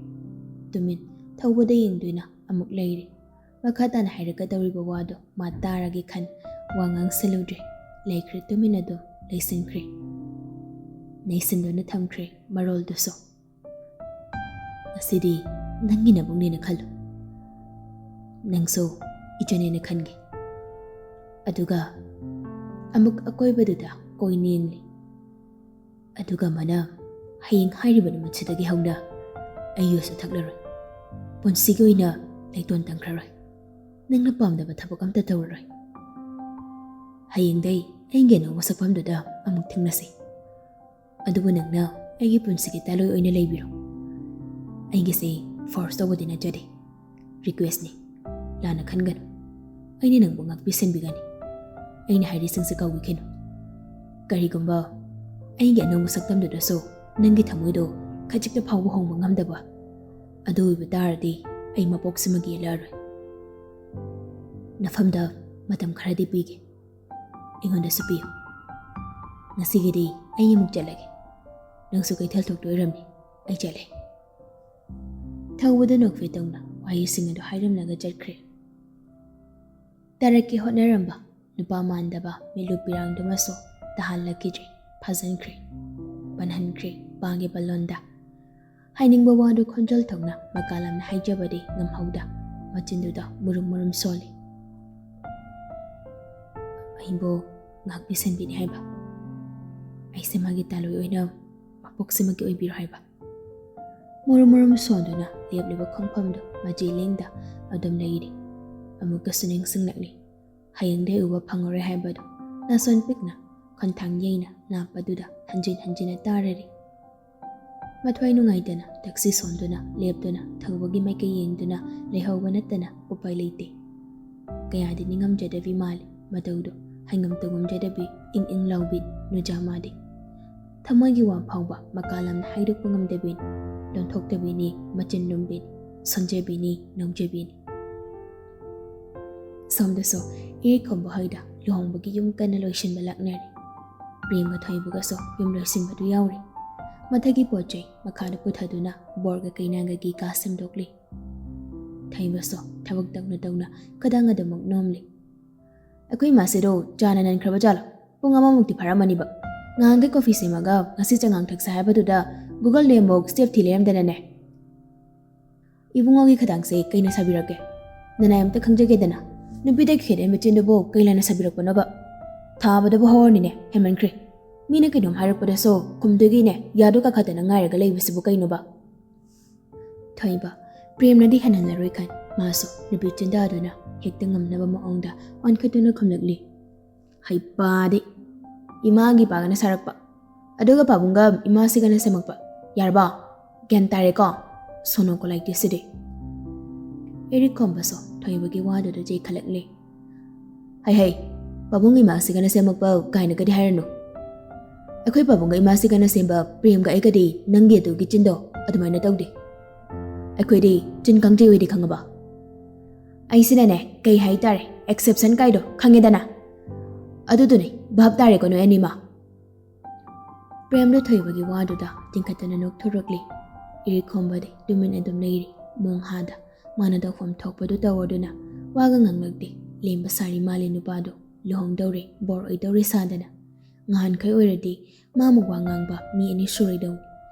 ꯇꯨꯃꯤꯟ ꯊꯧꯕꯗ ꯌꯦꯡꯗꯨꯅ ꯑꯃꯨꯛ ꯂꯩꯔꯤ꯫ ꯃꯈꯥ ꯇꯥꯅ ꯍꯥꯏꯔꯛꯀꯗꯧꯔꯤꯕ ꯋꯥꯗꯣ ꯃꯥ ꯇꯥꯔꯒꯦ ꯈꯟ ꯋꯥ ꯉꯥꯡꯁꯤꯜꯂꯨꯗ꯭ꯔꯦ꯫ ꯂꯩꯈ꯭ꯔꯦ ꯇꯨꯃꯤꯟ ꯑꯗꯨꯝ ꯂꯩꯁꯤꯟꯈ꯭ꯔꯦ꯫ ꯅꯩꯁꯤꯟꯗꯨꯅ ꯊꯝꯈ꯭ꯔꯦ ꯃꯔꯣꯜꯗꯨꯁꯨ꯫ "ꯉꯁꯤꯗꯤ ꯅꯪꯒꯤ ꯅꯕꯨꯡꯅꯦꯅ ꯈꯜꯂꯨ꯫ ꯅꯪꯁꯨ ꯏꯆꯟꯅꯦꯅ ꯈꯟꯒꯦ꯫" ꯑꯗꯨꯒ ꯑꯃꯨꯛ ꯑꯀꯣꯏꯕꯗꯨꯗ ꯀꯣꯏ ꯌꯦꯡꯂꯤ꯫ ꯑꯗꯨꯒ ꯃꯥꯅ, "ꯍꯌꯦꯡ ꯍꯥꯏꯔꯤꯕ ꯅꯨꯃꯤꯠꯁꯤꯗꯒꯤ ꯍꯧꯅ ꯑꯩ ꯌꯨꯁꯨ ꯊꯛꯂꯔꯣꯏ꯫ ꯄꯨꯟꯁꯤꯒꯤ ꯑꯣꯏꯅ ꯂꯩꯇꯣꯟ ꯇꯪꯈ꯭ꯔꯔꯣꯏ꯫ ꯅꯪꯅ ꯄꯥꯝꯗꯕ ꯊꯕꯛ ꯑꯝꯇ ꯇꯧꯔꯔꯣꯏ꯫ ꯍꯌꯦꯡꯗꯩ ꯑꯩꯒꯤ ꯑꯅꯧꯕ ꯁꯛꯐꯝꯗꯨꯗ ꯑꯃꯨꯛ ꯊꯦꯡꯅꯁꯤ꯫ ꯑꯗꯨꯕꯨ ꯅꯪꯅ ꯑꯩꯒꯤ ꯄꯨꯟꯁꯤꯒꯤ ꯇꯥꯂꯣꯏ ꯑꯣꯏꯅ ꯂꯩꯕꯤꯔꯣ꯫ ꯑꯩꯒꯤꯁꯦ ꯐꯣꯔꯁ ꯇꯧꯕꯗꯤ ꯅꯠꯆꯗꯦ, ꯔꯤꯀ꯭ꯋꯦꯁꯅꯤ꯫ ꯂꯥꯟꯅ ꯈꯟꯒꯅꯨ꯫ ꯑꯩꯅ ꯅꯪꯕꯨ ꯉꯥꯛꯄꯤ ꯁꯦꯟꯕꯤꯒꯅꯤ꯫ ꯑꯩꯅ ꯍꯥꯏꯔꯤꯁꯤꯡꯁꯦ ꯀꯧꯕꯤꯈꯤꯅꯨ꯫ ꯀꯔꯤꯒꯨꯝꯕ ꯑꯩꯒꯤ ꯑꯅꯧꯕ ꯁꯛꯇꯝꯗꯨꯗꯁꯨ ꯅꯪꯒꯤ ꯊꯃꯣꯏꯗꯣ ꯈꯖꯤꯛꯇ ꯐꯥꯎꯕ ꯍꯣꯡꯕ ꯉꯝꯗꯕ ꯑꯗꯨ ꯑꯣꯏꯕ ꯇꯥꯔꯗꯤ, ꯑꯩ ꯃꯄꯣꯛꯁꯤꯃꯒꯤ ꯌꯦꯜꯂꯛꯑꯔꯣꯏ꯫ ꯅꯐꯝꯗ ꯃꯇꯝ ꯈꯔꯗꯤ ꯄꯤꯒꯦ꯫ ꯑꯩꯉꯣꯟꯗꯁꯨ ꯄꯤꯌꯨ꯫ ꯉꯁꯤꯒꯤꯗꯤ ꯑꯩ ꯑꯃꯨꯛ ꯆꯠꯂꯒꯦ꯫ ꯅꯪꯁꯨ ꯀꯩꯊꯦꯜ ꯊꯣꯛꯇꯣꯏ ꯑꯣꯏꯔꯝꯅꯤ꯫ ꯑꯩ ꯆꯠꯂꯦ꯫" ꯊꯧꯕꯗ ꯅꯣꯛꯐꯦ ꯇꯧꯅ ꯋꯥꯍꯩꯁꯤꯡ ꯑꯗꯨ ꯍꯥꯏꯔꯝꯂꯒ ꯆꯠꯈ꯭ꯔꯦ꯫ ꯇꯔꯛꯀꯤ ꯍꯣꯠꯅꯔꯝꯕ ꯅꯨꯄꯥ ꯃꯥꯟꯗꯕ ꯃꯤꯠꯂꯨ ꯄꯤꯔꯥꯡꯗꯨꯃꯁꯨ ꯇꯥꯍꯜꯂꯛꯈꯤꯗ꯭ꯔꯦ꯫ ꯐꯥꯖꯤꯟꯈ꯭ꯔꯦ, ꯄꯟꯍꯟꯈ꯭ꯔꯦ ꯄꯥꯒꯤ ꯕꯂꯣꯟꯗ꯫ ꯍꯥꯏꯅꯤꯡꯕ ꯋꯥꯗꯨ ꯈꯣꯟꯖꯦꯜ ꯊꯣꯛꯅ ꯃꯀꯥ ꯂꯥꯝꯅ ꯍꯥꯏꯖꯕꯗꯤ ꯉꯝꯍꯧꯗ, ꯃꯆꯤꯟꯗꯨꯗ ꯃꯨꯔꯨꯝ ꯃꯨꯔꯨꯝ ꯁꯣꯜꯂꯤ꯫ "ꯑꯩꯕꯨ ꯉꯥꯛꯄꯤ ꯁꯦꯟꯕꯤꯅꯤ ꯍꯥꯏꯕ? ꯑꯩꯁꯦ ꯃꯥꯒꯤ ꯇꯥꯂꯣꯏ ꯑꯣꯏꯅ ꯃꯄꯣꯛꯁꯤꯃꯒꯤ ꯑꯣꯏꯕꯤꯔꯣ ꯍꯥꯏꯕ?" ꯃꯨꯔꯨꯝ ꯃꯨꯔꯨꯝ ꯁꯣꯟꯗꯨꯅ ꯂꯦꯞꯂꯤꯕ ꯈꯣꯡꯐꯝꯗꯨ ꯃꯆꯤ ꯂꯦꯡꯗ ꯑꯗꯨꯝ ꯂꯩꯔꯤ꯫ ꯑꯃꯨꯛꯀꯁꯨ ꯅꯤꯡꯁꯤꯡꯂꯛꯂꯤ꯫ ꯍꯌꯦꯡꯗꯩ ꯎꯕ ꯐꯪꯉꯔꯣꯏ ꯍꯥꯏꯕꯗꯨ ꯅꯥꯁꯣꯟ ꯄꯤꯛꯅ ꯈꯣꯟꯊꯥꯡ ꯌꯩꯅ ꯅꯥꯞꯄꯗꯨꯗ ꯍꯟꯖꯤꯟ ꯍꯟꯖꯤꯟꯅ ꯇꯥꯔꯔꯤ꯫ ꯃꯊ꯭ꯋꯥꯏ ꯅꯨꯡꯉꯥꯏꯇꯅ ꯇꯦꯛꯁꯤ ꯁꯣꯟꯗꯨꯅ ꯂꯦꯞꯇꯨꯅ ꯊꯧꯕꯒꯤ ꯃꯥꯏꯀꯩ ꯌꯦꯡꯗꯨꯅ ꯂꯩꯍꯧꯕ ꯅꯠꯇꯅ ꯎꯄꯥꯏ ꯂꯩꯇꯦ꯫ ꯀꯌꯥꯗꯤ ꯅꯤꯡꯉꯝꯖꯗꯕꯤ ꯃꯥꯜꯂꯤ꯫ ꯃꯇꯧꯗꯣ ꯍꯩꯉꯝ ꯇꯧꯉꯝꯖꯗꯕꯤ, ꯏꯪ ꯏꯪ ꯂꯥꯎꯕꯤ ꯅꯨꯖꯥ ꯃꯥꯗꯤ꯫ ꯊꯃꯣꯏꯒꯤ ꯋꯥ ꯐꯥꯎꯕ ꯃꯀꯥ ꯂꯥꯝꯅ ꯍꯥꯏꯗꯣꯛꯄ ꯉꯝꯗꯕꯤ, ꯂꯣꯟꯊꯣꯛꯇꯕꯤꯅꯤ, ꯃꯆꯤꯟ ꯂꯨꯝꯕꯤꯅꯤ, ꯁꯣꯟꯖꯕꯤꯅꯤ, ꯅꯧꯖꯕꯤꯅꯤ꯫ ꯁꯣꯝꯗꯁꯨ ꯏꯔꯤꯛ ꯈꯣꯝꯕ ꯍꯣꯏꯗ ꯂꯨꯍꯣꯡꯕꯒꯤ ꯌꯨꯝ ꯀꯟꯅ ꯂꯣꯏꯁꯤꯟꯕ ꯂꯥꯛꯅꯔꯤ꯫ ꯄ꯭ꯔꯦꯝꯒ ꯊꯣꯏꯕꯒꯁꯨ ꯌꯨꯝ ꯂꯣꯏꯁꯤꯟꯕꯗꯨ ꯌꯥꯎꯔꯤ꯫ ꯃꯊꯛꯀꯤ ꯄꯣꯠ ꯆꯩ ꯃꯈꯥꯗ ꯄꯨꯊꯗꯨꯅ ꯕꯣꯔꯒ ꯀꯩꯅꯥꯒꯒꯤ ꯀꯥ ꯁꯦꯝꯗꯣꯛꯂꯤ꯫ ꯊꯣꯏꯕꯁꯨ ꯊꯕꯛ ꯇꯧꯅ ꯇꯧꯅ ꯈꯗꯥꯡ ꯑꯗꯨꯃꯛ ꯅꯣꯝꯂꯤ꯫ ꯑꯩꯈꯣꯏ ꯏꯃꯥꯁꯤꯗꯣ ꯆꯥꯅ ꯅꯟꯈ꯭ꯔꯕ ꯖꯥꯠꯂꯣ? ꯄꯨꯡ ꯑꯃꯃꯨꯛꯇꯤ ꯐꯥꯔꯝꯃꯅꯤꯕ꯫ ꯉꯍꯥꯟꯈꯩ ꯀꯣꯐꯤ ꯁꯦꯝꯃꯒ ꯉꯁꯤ ꯆꯉꯥꯡ ꯊꯛꯁꯦ ꯍꯥꯏꯕꯗꯨꯗ Google-ꯗ ꯑꯃꯨꯛ step ꯊꯤ ꯂꯩꯔꯝꯗꯅꯅꯦ꯫ ꯏꯕꯨꯡꯉꯣꯒꯤ ꯈꯗꯥꯡꯁꯦ ꯀꯩꯅ ꯁꯥꯕꯤꯔꯛꯀꯦ? ꯅꯅꯥꯏ ꯑꯝꯇ ꯈꯪꯖꯒꯦꯗꯅ꯫ ꯅꯨꯄꯤꯗꯒꯤ ꯈꯦꯠꯅꯩ ꯃꯆꯤꯟꯗꯨꯕꯨ ꯀꯩ ꯂꯥꯏꯅ ꯁꯥꯕꯤꯔꯛꯄꯅꯣꯕ? ꯊꯥꯕꯗꯕꯨ ꯍꯧꯔꯅꯤꯅꯦ, ꯍꯦꯟꯃꯟꯈ꯭ꯔꯦ꯫ ꯃꯤꯅ ꯀꯩꯅꯣꯝ ꯍꯥꯏꯔꯛꯄꯗꯁꯨ ꯈꯨꯝꯗꯣꯏꯒꯤꯅꯦ, ꯌꯥꯗꯨ ꯀꯥꯈꯠꯇꯅ ꯉꯥꯏꯔꯒ ꯂꯩꯕꯁꯤꯕꯨ ꯀꯩꯅꯣꯕ? ꯊꯣꯏꯕ, ꯄ꯭ꯔꯦꯝꯅꯗꯤ ꯍꯦꯟꯍꯜꯂꯔꯣꯏ ꯈꯟ, ꯃꯥꯁꯨ ꯅꯨꯄꯤ ꯆꯤꯟꯗꯥꯗꯨꯅ ꯍꯦꯛꯇ ꯉꯝꯅꯕ ꯃꯑꯣꯡꯗ ꯑꯣꯟꯈꯠꯇꯨꯅ ꯈꯨꯝꯂꯛꯂꯤ꯫ ꯍꯩꯄꯥꯗꯤ! ꯏꯃꯥꯒꯤ ꯄꯥꯒꯅ ꯁꯥꯔꯛꯄ, ꯑꯗꯨꯒ ꯄꯥꯕꯨꯡꯒ ꯏꯃꯥꯁꯤꯒꯅ ꯁꯦꯝꯃꯛꯄ꯫ ꯌꯥꯔꯕꯣ? ꯒ꯭ꯌꯥꯟ ꯇꯥꯔꯦꯀꯣ? ꯁꯣꯅꯣ ꯀꯣꯂꯥꯏꯇꯤꯁꯤꯗꯤ꯫ ꯏꯔꯤꯛ ꯈꯣꯝꯕꯁꯨ ꯊꯣꯏꯕꯒꯤ ꯋꯥꯗꯨꯗ ꯆꯦꯛꯈꯠꯂꯛꯂꯦ꯫ ꯍꯩ ꯍꯩ, ꯄꯥꯕꯨꯡ ꯏꯃꯥꯁꯤꯒꯅ ꯁꯦꯝꯃꯛꯄ ꯀꯥꯏꯅꯒꯗꯤ ꯍꯥꯏꯔꯅꯨ꯫ ꯑꯩꯈꯣꯏ ꯄꯥꯕꯨꯡꯒ ꯏꯃꯥꯁꯤꯒꯅ ꯁꯦꯝꯕ ꯄ꯭ꯔꯦꯝꯒ ꯑꯩꯒꯗꯤ ꯅꯪꯒꯤ ꯑꯗꯨꯒꯤ ꯆꯤꯟꯗꯣ ꯑꯗꯨꯃꯥꯏꯅ ꯇꯧꯗꯦ꯫ ꯑꯩꯈꯣꯏꯗꯤ ꯆꯤꯟ ꯀꯥꯡꯖꯩ ꯑꯣꯏꯗꯤ ꯈꯪꯉꯕ? ꯑꯩꯁꯤꯅꯅꯦ, ꯀꯩ ꯍꯥꯏꯇꯥꯔꯦ, exception ꯀꯥꯏꯗꯣ ꯈꯪꯉꯦꯗꯅ? ꯑꯗꯨꯗꯨꯅꯦ, ꯚꯥꯞ ꯇꯥꯔꯦꯀꯣ ꯅꯣꯏ ꯑꯅꯤꯃꯛ? ꯄ꯭ꯔꯦꯝꯗꯣ ꯊꯣꯏꯕꯒꯤ ꯋꯥꯗꯨꯗ ꯇꯤꯡꯈꯠꯇꯅ ꯅꯣꯛꯊꯣꯔꯛꯂꯤ꯫ ꯏꯔꯤꯛ ꯈꯣꯝꯕꯗꯤ ꯇꯨꯃꯤꯟ ꯑꯗꯨꯝ ꯂꯩꯔꯤ꯫ ꯃꯣꯡ ꯍꯥꯗ ꯃꯥꯅ ꯇꯧꯐꯝ ꯊꯣꯛꯄꯗꯨ ꯇꯧꯔꯗꯨꯅ ꯋꯥꯒ ꯉꯥꯡꯂꯛꯇꯦ꯫ ꯂꯦꯝꯕ ꯁꯥꯔꯤ ꯃꯥꯜꯂꯤ ꯅꯨꯄꯥꯗꯣ꯫ ꯂꯨꯍꯣꯡꯗꯧꯔꯦ, ꯕꯣꯔ ꯑꯣꯏꯗꯧꯔꯦ ꯁꯥꯗꯅ꯫ ꯉꯍꯥꯟꯈꯩ ꯑꯣꯏꯔꯗꯤ ꯃꯥꯃꯨꯛ ꯋꯥ ꯉꯥꯡꯕ ꯃꯤ ꯑꯅꯤ ꯁꯨꯔꯣꯏꯗꯧꯅꯤ꯫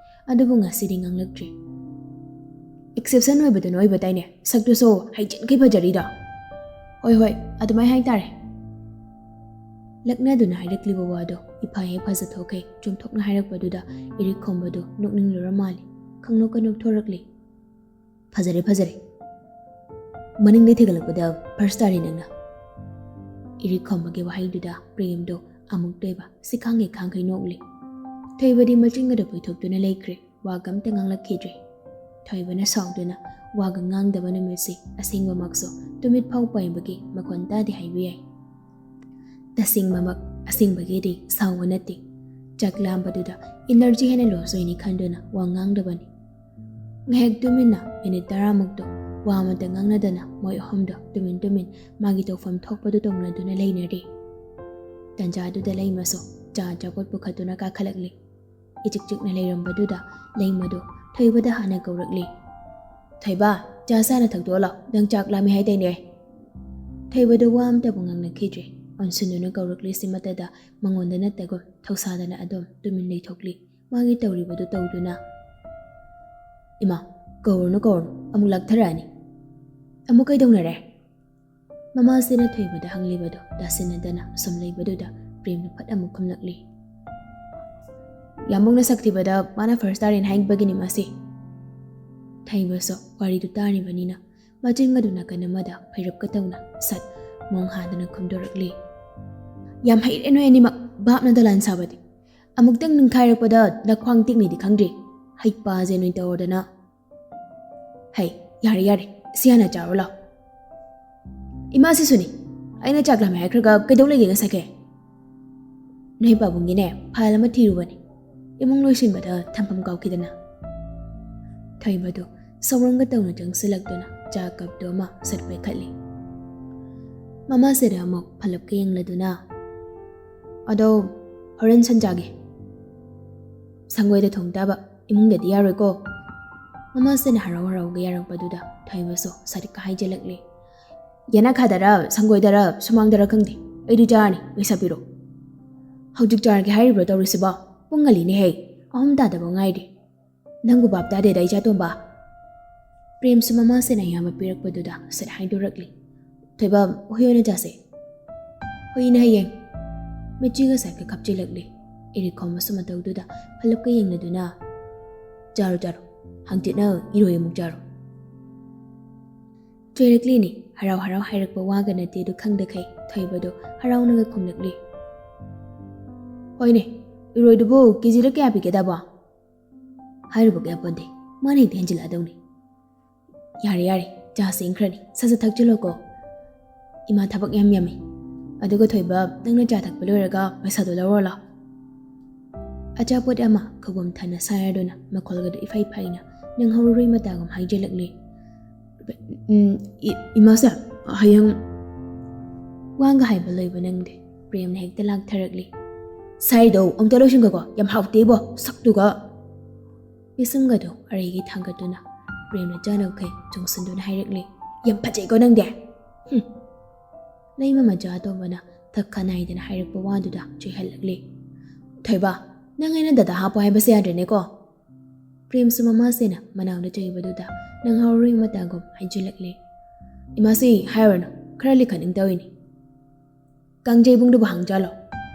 ꯑꯗꯨꯕꯨ ꯉꯁꯤꯗꯤ ꯉꯥꯡꯂꯛꯇ꯭ꯔꯦ꯫ Exception ꯑꯣꯏꯕꯗꯨꯅ ꯑꯣꯏꯕ ꯇꯥꯏꯅꯦ, ꯁꯛꯇꯨꯁꯨ ꯍꯩꯖꯤꯟꯈꯩ ꯐꯖꯔꯤꯗꯣ꯫ ꯍꯣꯏ ꯍꯣꯏ, ꯑꯗꯨꯃꯥꯏ ꯍꯥꯏꯇꯥꯔꯦ꯫ ꯂꯛꯅꯗꯨꯅ ꯍꯥꯏꯔꯛꯂꯤꯕ ꯋꯥꯗꯣ ꯏꯐ ꯍꯦꯛ ꯐꯖꯊꯣꯛꯈꯩ ꯆꯨꯝꯊꯣꯛꯅ ꯍꯥꯏꯔꯛꯄꯗꯨꯗ ꯏꯔꯤꯛ ꯈꯣꯝꯕꯗꯨ ꯅꯣꯛꯅꯤꯡꯂꯨꯔ ꯃꯥꯜꯂꯤ꯫ ꯈꯪꯅꯣꯛꯀ ꯅꯣꯛꯊꯣꯔꯛꯂꯤ꯫ ꯐꯖꯔꯦ, ꯐꯖꯔꯦ꯫ ꯃꯅꯤꯡꯗꯩ ꯊꯤꯒꯠꯂꯛꯄꯗ first ꯇꯥꯔꯦ ꯅꯪꯅ꯫ ꯏꯔꯤꯛ ꯈꯣꯝꯕꯒꯤ ꯋꯥꯍꯩꯗꯨꯗ ꯄ꯭ꯔꯦꯝꯗꯣ ꯑꯃꯨꯛꯇꯣꯏꯕ ꯁꯤꯈꯥꯡꯒꯩ ꯈꯥꯡꯈꯩ ꯅꯣꯛꯂꯤ꯫ ꯊꯣꯏꯕꯗꯤ ꯃꯆꯤꯟꯒꯗꯣ ꯄꯩꯊꯣꯛꯇꯨꯅ ꯂꯩꯈ꯭ꯔꯦ꯫ ꯋꯥꯒ ꯑꯝꯇ ꯉꯥꯡꯂꯛꯈꯤꯗ꯭ꯔꯦ꯫ ꯊꯣꯏꯕꯅ ꯁꯥꯎꯗꯨꯅ ꯋꯥꯒ ꯉꯥꯡꯗꯕ ꯅꯨꯃꯤꯠꯁꯤ ꯑꯁꯦꯡꯕꯃꯛꯁꯨ ꯇꯨꯃꯤꯠ ꯐꯥꯎ ꯄꯥꯏꯕꯒꯤ ꯃꯈꯣꯟ ꯇꯥꯗꯦ ꯍꯥꯏꯕ ꯌꯥꯏ꯫ ꯇꯁꯦꯡꯕꯃꯛ ꯑꯁꯦꯡꯕꯒꯤꯗꯤ ꯁꯥꯎꯕ ꯅꯠꯇꯦ꯫ ꯆꯥꯛ ꯂꯥꯝꯕꯗꯨꯗ ꯏꯅꯔꯖꯤ ꯍꯦꯟꯅ ꯂꯣꯁ ꯑꯣꯏꯅꯤ ꯈꯟꯗꯨꯅ ꯋꯥ ꯉꯥꯡꯗꯕꯅꯤ꯫ ꯉꯥꯏꯍꯥꯛ ꯇꯨꯃꯤꯟꯅ ꯃꯤꯅꯤꯠ ꯇꯔꯥꯃꯨꯛꯇꯣ ꯋꯥ ꯑꯃꯇ ꯉꯥꯡꯅꯗꯅ ꯃꯣꯏ ꯑꯍꯨꯝꯗꯣ ꯇꯨꯃꯤꯟ ꯇꯨꯃꯤꯟ ꯃꯥꯒꯤ ꯇꯧꯐꯝ ꯊꯣꯛꯄꯗꯨ ꯇꯧꯅꯗꯨꯅ ꯂꯩꯅꯔꯤ꯫ ꯇꯟꯖꯥꯗꯨꯗ ꯂꯩꯃꯁꯨ ꯆꯥ ꯑꯆꯥꯄꯣꯠ ꯄꯨꯈꯠꯇꯨꯅ ꯀꯥꯈꯠꯂꯛꯂꯤ꯫ ꯏꯆꯤꯛ ꯆꯤꯛꯅ ꯂꯩꯔꯝꯕꯗꯨꯗ ꯂꯩꯃꯗꯨ ꯊꯣꯏꯕꯗ ꯍꯥꯟꯅ ꯀꯧꯔꯛꯂꯤ꯫ "ꯊꯣꯏꯕ, ꯆꯥ ꯁꯥꯅ ꯊꯛꯇꯣꯛꯑꯣ ꯂꯥꯎ, ꯅꯪ ꯆꯥꯛ ꯂꯥꯝꯃꯤ ꯍꯥꯏꯗꯥꯏꯅꯦ?" ꯊꯣꯏꯕꯗꯨ ꯋꯥ ꯑꯃꯇꯕꯨ ꯉꯥꯡꯅꯈꯤꯗ꯭ꯔꯦ꯫ ꯑꯣꯟꯁꯤꯟꯗꯨꯅ ꯀꯧꯔꯛꯂꯤꯁꯤ ꯃꯇꯗ ꯃꯉꯣꯟꯗ ꯅꯠꯇꯒꯨꯝ ꯊꯧꯁꯥꯗꯅ ꯑꯗꯨꯝ ꯇꯨꯃꯤꯟ ꯂꯩꯊꯣꯛꯂꯤ꯫ ꯃꯥꯒꯤ ꯇꯧꯔꯤꯕꯗꯨ ꯇꯧꯗꯨꯅ, "ꯏꯃꯥ, ꯀꯧꯔꯨꯅꯨ ꯀꯧꯔꯨꯅꯨ, ꯑꯃꯨꯛ ꯂꯥꯛꯊꯔꯛꯑꯅꯤ꯫ ꯑꯃꯨꯛ ꯀꯩꯗꯧꯅꯔꯦ?" ꯃꯃꯥꯁꯤꯅ ꯊꯣꯏꯕꯗ ꯍꯪꯂꯤꯕꯗꯨ ꯇꯥꯁꯤꯟꯅꯗꯅ ꯁꯨꯝ ꯂꯩꯕꯗꯨꯗ ꯄ꯭ꯔꯦꯝꯅ ꯐꯠ ꯑꯃꯨꯛ ꯈꯨꯝꯂꯛꯂꯤ꯫ "ꯌꯥꯝꯕꯨꯡꯅ ꯁꯛ ꯊꯤꯕꯗ ꯃꯥꯅ ꯐꯥꯔꯁ ꯇꯥꯔꯦꯅ ꯍꯥꯏꯕꯒꯤꯅꯤ ꯃꯥꯁꯤ꯫" ꯊꯣꯏꯕꯁꯨ ꯋꯥꯔꯤꯗꯨ ꯇꯥꯔꯤꯕꯅꯤꯅ ꯃꯆꯤꯟ ꯑꯗꯨ ꯅꯥꯀꯟ ꯑꯃꯗ ꯐꯩꯔꯞꯀ ꯇꯧꯅ ꯁꯠ ꯃꯣꯡ ꯍꯥꯗꯅ ꯈꯨꯝꯗꯣꯔꯛꯂꯤ꯫ "ꯌꯥꯝ ꯍꯩꯔꯦ ꯅꯣꯏ ꯑꯅꯤꯃꯛ, ꯚꯥꯞꯅ ꯗꯣꯂꯥꯟ ꯁꯥꯕꯗꯤ꯫ ꯑꯃꯨꯛꯇꯪ ꯅꯤꯡꯈꯥꯏꯔꯛꯄꯗ ꯅꯈ꯭ꯋꯥꯡ ꯇꯦꯛꯅꯤꯗꯤ ꯈꯪꯗ꯭ꯔꯤ꯫ ꯍꯩꯄꯥꯁꯦ ꯅꯣꯏ ꯇꯧꯔꯗꯅ꯫" "ꯍꯩ, ꯌꯥꯔꯦ ꯌꯥꯔꯦ, ꯁꯤ ꯍꯥꯟꯅ ꯆꯥꯔꯣ ꯂꯥꯎ꯫" "ꯏꯃꯥꯁꯤꯁꯨꯅꯤ, ꯑꯩꯅ ꯆꯥꯛ ꯂꯥꯝꯃꯦ ꯍꯥꯏꯈ꯭ꯔꯒ ꯀꯩꯗꯧ ꯂꯩꯒꯦ ꯉꯁꯥꯏꯈꯩ?" "ꯅꯣꯏ ꯄꯥꯕꯨꯡꯒꯤꯅꯦ ꯐꯥꯏꯜ ꯑꯃ ꯊꯤꯔꯨꯕꯅꯤ, ꯏꯃꯨꯡ ꯂꯣꯏꯁꯤꯟꯕꯗ ꯊꯝꯐꯝ ꯀꯥꯎꯈꯤꯗꯅ꯫" ꯊꯣꯏꯕꯗꯨ ꯁꯧꯔꯪꯒ ꯇꯧꯅ ꯆꯪꯁꯤꯜꯂꯛꯇꯨꯅ ꯆꯥ ꯀꯞꯇꯨ ꯑꯃ ꯁꯠ ꯄꯥꯏꯈꯠꯂꯤ꯫ ꯃꯃꯥꯁꯤꯗ ꯑꯃꯨꯛ ꯐꯜꯂꯞꯀ ꯌꯦꯡꯂꯗꯨꯅ, "ꯑꯗꯣ ꯍꯣꯔꯦꯟ ꯁꯟ ꯆꯥꯒꯦ꯫ ꯁꯪꯒꯣꯏꯗ ꯊꯣꯡ ꯇꯥꯕ, ꯏꯃꯨꯡꯗꯗꯤ ꯌꯥꯔꯣꯏꯀꯣ꯫" ꯃꯃꯥꯁꯤꯅ ꯍꯔꯥꯎ ꯍꯔꯥꯎꯒ ꯌꯥꯔꯛꯄꯗꯨꯗ ꯊꯣꯏꯕꯁꯨ ꯁꯠꯀ ꯍꯥꯏꯖꯤꯜꯂꯛꯂꯤ꯫ "ꯌꯦꯅꯈꯥꯗꯔ, ꯁꯪꯒꯣꯏꯗꯔ, ꯁꯨꯃꯥꯡꯗꯔ ꯈꯪꯗꯦ, ꯑꯩꯗꯤ ꯆꯥꯔꯅꯤ, ꯄꯩꯁꯥ ꯄꯤꯔꯣ꯫" "ꯍꯧꯖꯤꯛ ꯆꯥꯔꯒꯦ ꯍꯥꯏꯔꯤꯕ꯭ꯔꯣ ꯇꯧꯔꯤꯁꯤꯕꯣ? ꯄꯨꯡ ꯉꯜꯂꯤꯅꯦꯍꯦ, ꯑꯍꯨꯝ ꯇꯥꯗꯕ ꯉꯥꯏꯔꯤ꯫" "ꯅꯪꯕꯨ ꯚꯥꯞ ꯇꯥꯗꯦꯗ, ꯏꯆꯥ ꯇꯣꯝꯕ꯫" ꯄ꯭ꯔꯦꯝꯁꯨ ꯃꯃꯥꯁꯤꯅ ꯑꯌꯥꯝꯕ ꯄꯤꯔꯛꯄꯗꯨꯗ ꯁꯠ ꯍꯥꯏꯗꯣꯔꯛꯂꯤ꯫ "ꯊꯣꯏꯕ, ꯍꯨꯏ ꯑꯣꯏꯅ ꯆꯥꯁꯦ꯫" "ꯍꯨꯏꯅ ꯍꯌꯦꯡ꯫" ꯃꯤꯠꯆꯤꯒ ꯁꯠꯀ ꯈꯞꯆꯤꯜꯂꯛꯂꯤ꯫ ꯏꯔꯤꯛ ꯈꯣꯝꯕꯁꯨ ꯃꯇꯧꯗꯨꯗ ꯐꯜꯂꯞꯀ ꯌꯦꯡꯂꯗꯨꯅ, "ꯆꯥꯔꯣ, ꯆꯥꯔꯣ, ꯍꯪꯆꯤꯠꯅ ꯏꯔꯣꯏ ꯑꯃꯨꯛ ꯆꯥꯔꯣ꯫" ꯆꯣꯏꯔꯛꯂꯤꯅꯤ꯫ ꯍꯔꯥꯎ ꯍꯔꯥꯎ ꯍꯥꯏꯔꯛꯄ ꯋꯥꯒ ꯅꯠꯇꯦ ꯑꯗꯨ ꯈꯪꯗꯈꯩ ꯊꯣꯏꯕꯗꯨ ꯍꯔꯥꯎꯅꯒ ꯈꯨꯝꯂꯛꯂꯤ꯫ "ꯍꯣꯏꯅꯦ, ꯏꯔꯣꯏꯗꯨꯕꯨ ꯀꯦꯖꯤꯗ ꯀꯌꯥ ꯄꯤꯒꯦꯗꯕꯣ?" "ꯍꯥꯏꯔꯨꯕ ꯀꯌꯥ ꯄꯣꯟꯗꯦ, ꯃꯥꯅ ꯍꯦꯛꯇ ꯍꯦꯟꯖꯤꯜꯂꯛꯑꯗꯧꯅꯤ꯫" "ꯌꯥꯔꯦ ꯌꯥꯔꯦ, ꯆꯥ ꯁꯦꯝꯈ꯭ꯔꯅꯤ, ꯁꯠ ꯁꯠ ꯊꯛꯆꯤꯜꯂꯣꯀꯣ꯫ ꯏꯃꯥ ꯊꯕꯛ ꯌꯥꯝ ꯌꯥꯝꯃꯤ꯫ ꯑꯗꯨꯒ ꯊꯣꯏꯕ, ꯅꯪꯅ ꯆꯥ ꯊꯛꯄ ꯂꯣꯏꯔꯒ ꯄꯩꯁꯥꯗꯣ ꯂꯧꯔꯣ ꯂꯥꯎ꯫ ꯑꯆꯥꯄꯣꯠ ꯑꯃ ꯈꯧꯕꯣꯝ ꯊꯥꯅ ꯁꯥꯔꯗꯨꯅ ꯃꯈꯣꯜꯒꯗꯨ ꯏꯐꯩ ꯐꯩꯅ ꯅꯪꯍꯧꯔꯔꯣꯏ ꯃꯇꯥꯒꯨꯝ ꯍꯥꯏꯖꯤꯜꯂꯛꯂꯦ꯫ "ꯎꯝ, ꯏ-, ꯏꯃꯥꯁꯦ, ꯍꯌꯦꯡ"꯫ ꯋꯥꯒ ꯍꯥꯏꯕ ꯂꯣꯏꯕ ꯅꯪꯗꯦ꯫ ꯄ꯭ꯔꯦꯝꯅ ꯍꯦꯛꯇ ꯂꯥꯛꯊꯔꯛꯂꯦ꯫ "ꯁꯥꯏꯗꯣ ꯑꯝꯇ ꯂꯣꯏꯁꯤꯟꯈꯣꯀꯣ, ꯌꯥꯝ ꯍꯥꯎꯇꯦꯕꯣ ꯁꯛꯇꯨꯒ"꯫ ꯄꯤꯁꯨꯝꯒꯗꯣ ꯑꯔꯩꯒꯤ ꯊꯥꯡꯒꯠꯇꯨꯅ ꯄ꯭ꯔꯦꯝꯅ ꯆꯥꯅꯕꯈꯩ ꯆꯣꯡꯁꯤꯟꯗꯨꯅ ꯍꯥꯏꯔꯛꯂꯦ꯫ "ꯌꯥꯝ ꯐꯖꯩꯀꯣ ꯅꯪꯗꯤ꯫ ꯍꯨꯝ"꯫ ꯂꯩꯃ ꯃꯆꯥ ꯑꯇꯣꯝꯕꯅ ꯊꯛ ꯈ ꯅꯥꯏꯗꯅ ꯍꯥꯏꯔꯛꯄ ꯋꯥꯗꯨꯗ ꯆꯨꯏꯍꯜꯂꯛꯂꯦ꯫ "ꯊꯣꯏꯕ, ꯅꯪ ꯑꯩꯅ ꯗꯗꯥ ꯍꯥꯞꯄꯣ ꯍꯥꯏꯕꯁꯦ ꯌꯥꯗ꯭ꯔꯦꯅꯦꯀꯣ"꯫ ꯄ꯭ꯔꯦꯝꯁꯨ ꯃꯃꯥꯁꯦꯅ ꯃꯅꯥꯎꯅ ꯆꯩꯕꯗꯨꯗ ꯅꯪꯍꯧꯔꯣꯏ ꯃꯇꯥꯒꯨꯝ ꯍꯥꯏꯖꯤꯜꯂꯛꯂꯦ꯫ "ꯏꯃꯥꯁꯤ ꯍꯥꯏꯔꯨꯔꯅꯨ, ꯈꯔ ꯂꯤꯈꯠꯅꯤꯡ ꯇꯧꯏꯅꯤ꯫ ꯀꯥꯡꯖꯩꯕꯨꯡꯗꯨꯕꯨ ꯍꯪꯖꯜꯂꯣ,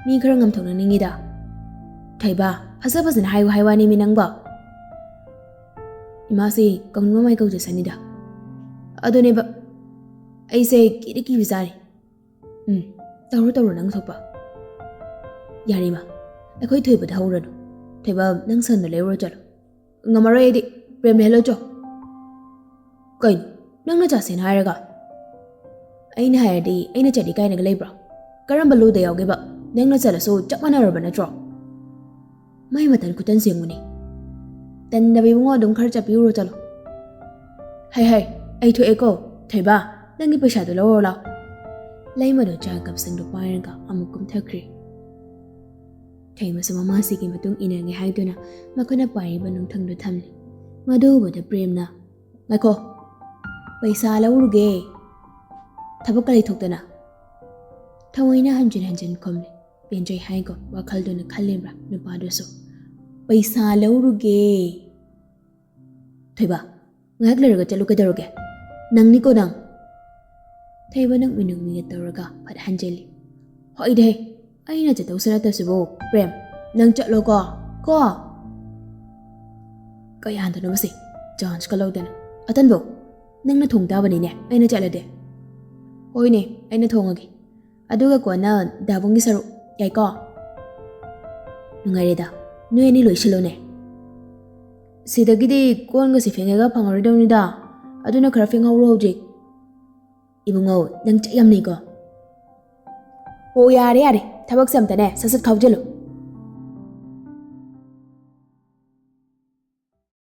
ꯃꯤ ꯈꯔ ꯉꯝꯊꯣꯛꯅꯅꯤꯡꯉꯤꯗ"꯫ "ꯊꯣꯏꯕ, ꯐꯖ ꯐꯖꯅ ꯍꯥꯏꯌꯨ ꯍꯥꯏ ꯋꯥꯅꯤ ꯃꯤ ꯅꯪꯕꯣ"꯫ "ꯏꯃꯥꯁꯤ ꯀꯧꯅꯤꯡꯕ ꯃꯥꯏ ꯀꯧꯖꯁꯅꯤꯗ"꯫ "ꯑꯗꯨꯅꯦꯕ, ꯑꯩꯁꯦ ꯀꯤꯗꯤ ꯀꯤꯕꯖꯥꯠꯅꯤ"꯫ "ꯎꯝ, ꯇꯧꯔꯣ ꯇꯧꯔꯣ ꯅꯪ ꯊꯣꯛꯄ"꯫ "ꯌꯥꯔꯦ ꯏꯃꯥ, ꯑꯩꯈꯣꯏ ꯊꯣꯏꯕꯗ ꯍꯧꯔꯅꯨ꯫ ꯊꯣꯏꯕ, ꯅꯪ ꯁꯟꯗꯣ ꯂꯩꯔꯨꯔꯣ ꯆꯠꯂꯣ"꯫ "ꯉꯝꯃꯔꯣꯏ ꯑꯩꯗꯤ, ꯄ꯭ꯔꯦꯝ ꯂꯩꯍꯜꯂꯣ ꯆꯣ"꯫ "ꯀꯩꯅꯣ, ꯅꯪꯅ ꯆꯥꯁꯦꯅ ꯍꯥꯏꯔꯒ?" "ꯑꯩꯅ ꯍꯥꯏꯔꯗꯤ ꯑꯩꯅ ꯆꯠꯂꯤ ꯀꯥꯏꯅꯒ ꯂꯩꯕ꯭ꯔꯣ? ꯀꯔꯝꯕ ꯂꯨꯗ ꯌꯥꯎꯒꯦꯕ? ꯅꯪꯅ ꯆꯠꯂꯁꯨ ꯆꯞ ꯃꯥꯟꯅꯔꯕ ꯅꯠꯇ꯭ꯔꯣ?" ꯃꯥꯏ ꯃꯇꯟ ꯈꯨꯇꯟ ꯁꯦꯡꯉꯨꯅꯦ꯫ "ꯇꯟꯗꯕ ꯏꯕꯨꯡꯉꯣ, ꯑꯗꯨꯝ ꯈꯔ ꯆꯠꯄꯤꯔꯨꯔꯣ ꯆꯠꯂꯣ"꯫ "ꯍꯩ ꯍꯩ, ꯑꯩ ꯊꯣꯛꯑꯦꯀꯣ꯫ ꯊꯣꯏꯕ, ꯅꯪꯒꯤ ꯄꯩꯁꯥꯗꯣ ꯂꯧꯔꯣ ꯂꯥꯎ"꯫ ꯂꯩꯃꯗꯣ ꯆꯥ ꯀꯞꯁꯤꯡꯗꯣ ꯄꯥꯏꯔꯒ ꯑꯃꯨꯛ ꯀꯨꯝꯊꯈ꯭ꯔꯦ꯫ ꯊꯩꯃꯁꯨ ꯃꯃꯥꯁꯤꯒꯤ ꯃꯇꯨꯡ ꯏꯟꯅꯒꯦ ꯍꯥꯏꯗꯨꯅ ꯃꯈꯨꯠꯅ ꯄꯥꯏꯔꯤꯕ ꯅꯨꯡꯊꯪꯗꯨ ꯊꯝꯂꯤ꯫ ꯃꯗꯨ ꯎꯕꯗ ꯄ꯭ꯔꯦꯝꯅ, "ꯉꯥꯏꯈꯣ, ꯄꯩꯁꯥ ꯂꯧꯔꯨꯒꯦ"꯫ ꯊꯕꯛꯀ ꯂꯩꯊꯣꯛꯇꯅ꯫ ꯊꯑꯣꯏꯅ ꯍꯟꯖꯤꯟ ꯍꯟꯖꯤꯟ ꯈꯨꯝꯂꯤ꯫ ꯄꯦꯟꯖꯩ ꯍꯥꯏꯒꯣ ꯋꯥꯈꯜꯗꯨꯅ ꯈꯜꯂꯤꯕ꯭ꯔꯥ ꯅꯨꯄꯥꯗꯨꯁꯨ? "ꯄꯩꯁꯥ ꯂꯧꯔꯨꯒꯦ"꯫ "ꯊꯣꯏꯕ, ꯉꯥꯏꯍꯥꯛ ꯂꯩꯔꯒ ꯆꯠꯂꯨ ꯀꯩꯗꯧꯔꯒꯦ? ꯅꯪꯅꯤꯀꯣ ꯅꯪ"꯫ ꯊꯣꯏꯕ ꯅꯣꯛꯃꯤ ꯅꯣꯛꯃꯤꯒ ꯇꯧꯔꯒ ꯐꯠ ꯍꯟꯖꯤꯜꯂꯤ꯫ "ꯍꯣꯏꯗꯦ, ꯑꯩꯅ ꯆꯠꯇꯧꯁꯨ ꯅꯠꯇꯕꯁꯤꯕꯨ꯫ ꯄ꯭ꯔꯦꯝ, ꯅꯪ ꯆꯠꯂꯣꯀꯣ, ꯀꯣ"꯫ ꯀꯌꯥꯗꯅꯣ ꯃꯁꯤ, ꯆꯥꯟꯁꯀ ꯂꯧꯗꯅ꯫ "ꯑꯇꯟꯕꯧ, ꯅꯪꯅ ꯊꯣꯡ ꯇꯥꯕꯅꯤꯅꯦ, ꯑꯩꯅ ꯆꯠꯂꯗꯤ"꯫ "ꯍꯣꯏꯅꯦ, ꯑꯩꯅ ꯊꯣꯡꯉꯒꯦ꯫ ꯑꯗꯨꯒ ꯀꯣꯟꯅ ꯗꯥꯕꯨꯡꯒꯤ ꯁꯔꯨꯛ, ꯌꯥꯏꯀꯣ?" "ꯅꯨꯡꯉꯥꯏꯔꯦꯗ, ꯅꯣꯏ ꯑꯅꯤ ꯂꯣꯏꯁꯤꯜꯂꯣꯅꯦ꯫ ꯁꯤꯗꯒꯤꯗꯤ ꯀꯣꯟꯒꯁꯦ ꯐꯦꯡꯉꯒ ꯐꯪꯉꯔꯣꯏꯗꯧꯅꯤꯗ"꯫ ꯑꯗꯨꯅ ꯈꯔ ꯐꯦꯡꯍꯧꯔꯣ ꯍꯧꯖꯤꯛ꯫ ꯏꯕꯨꯡꯉꯣ, ꯅꯪ ꯆꯩ ꯌꯥꯝ ꯅꯩꯀꯣ꯫ ꯑꯣ, ꯌꯥꯔꯦ ꯌꯥꯔꯦ, ꯊꯕꯛꯁꯦ ꯑꯝꯇꯅꯦ ꯁꯠ ꯁꯠ ꯈꯥꯎꯖꯜꯂꯨ꯫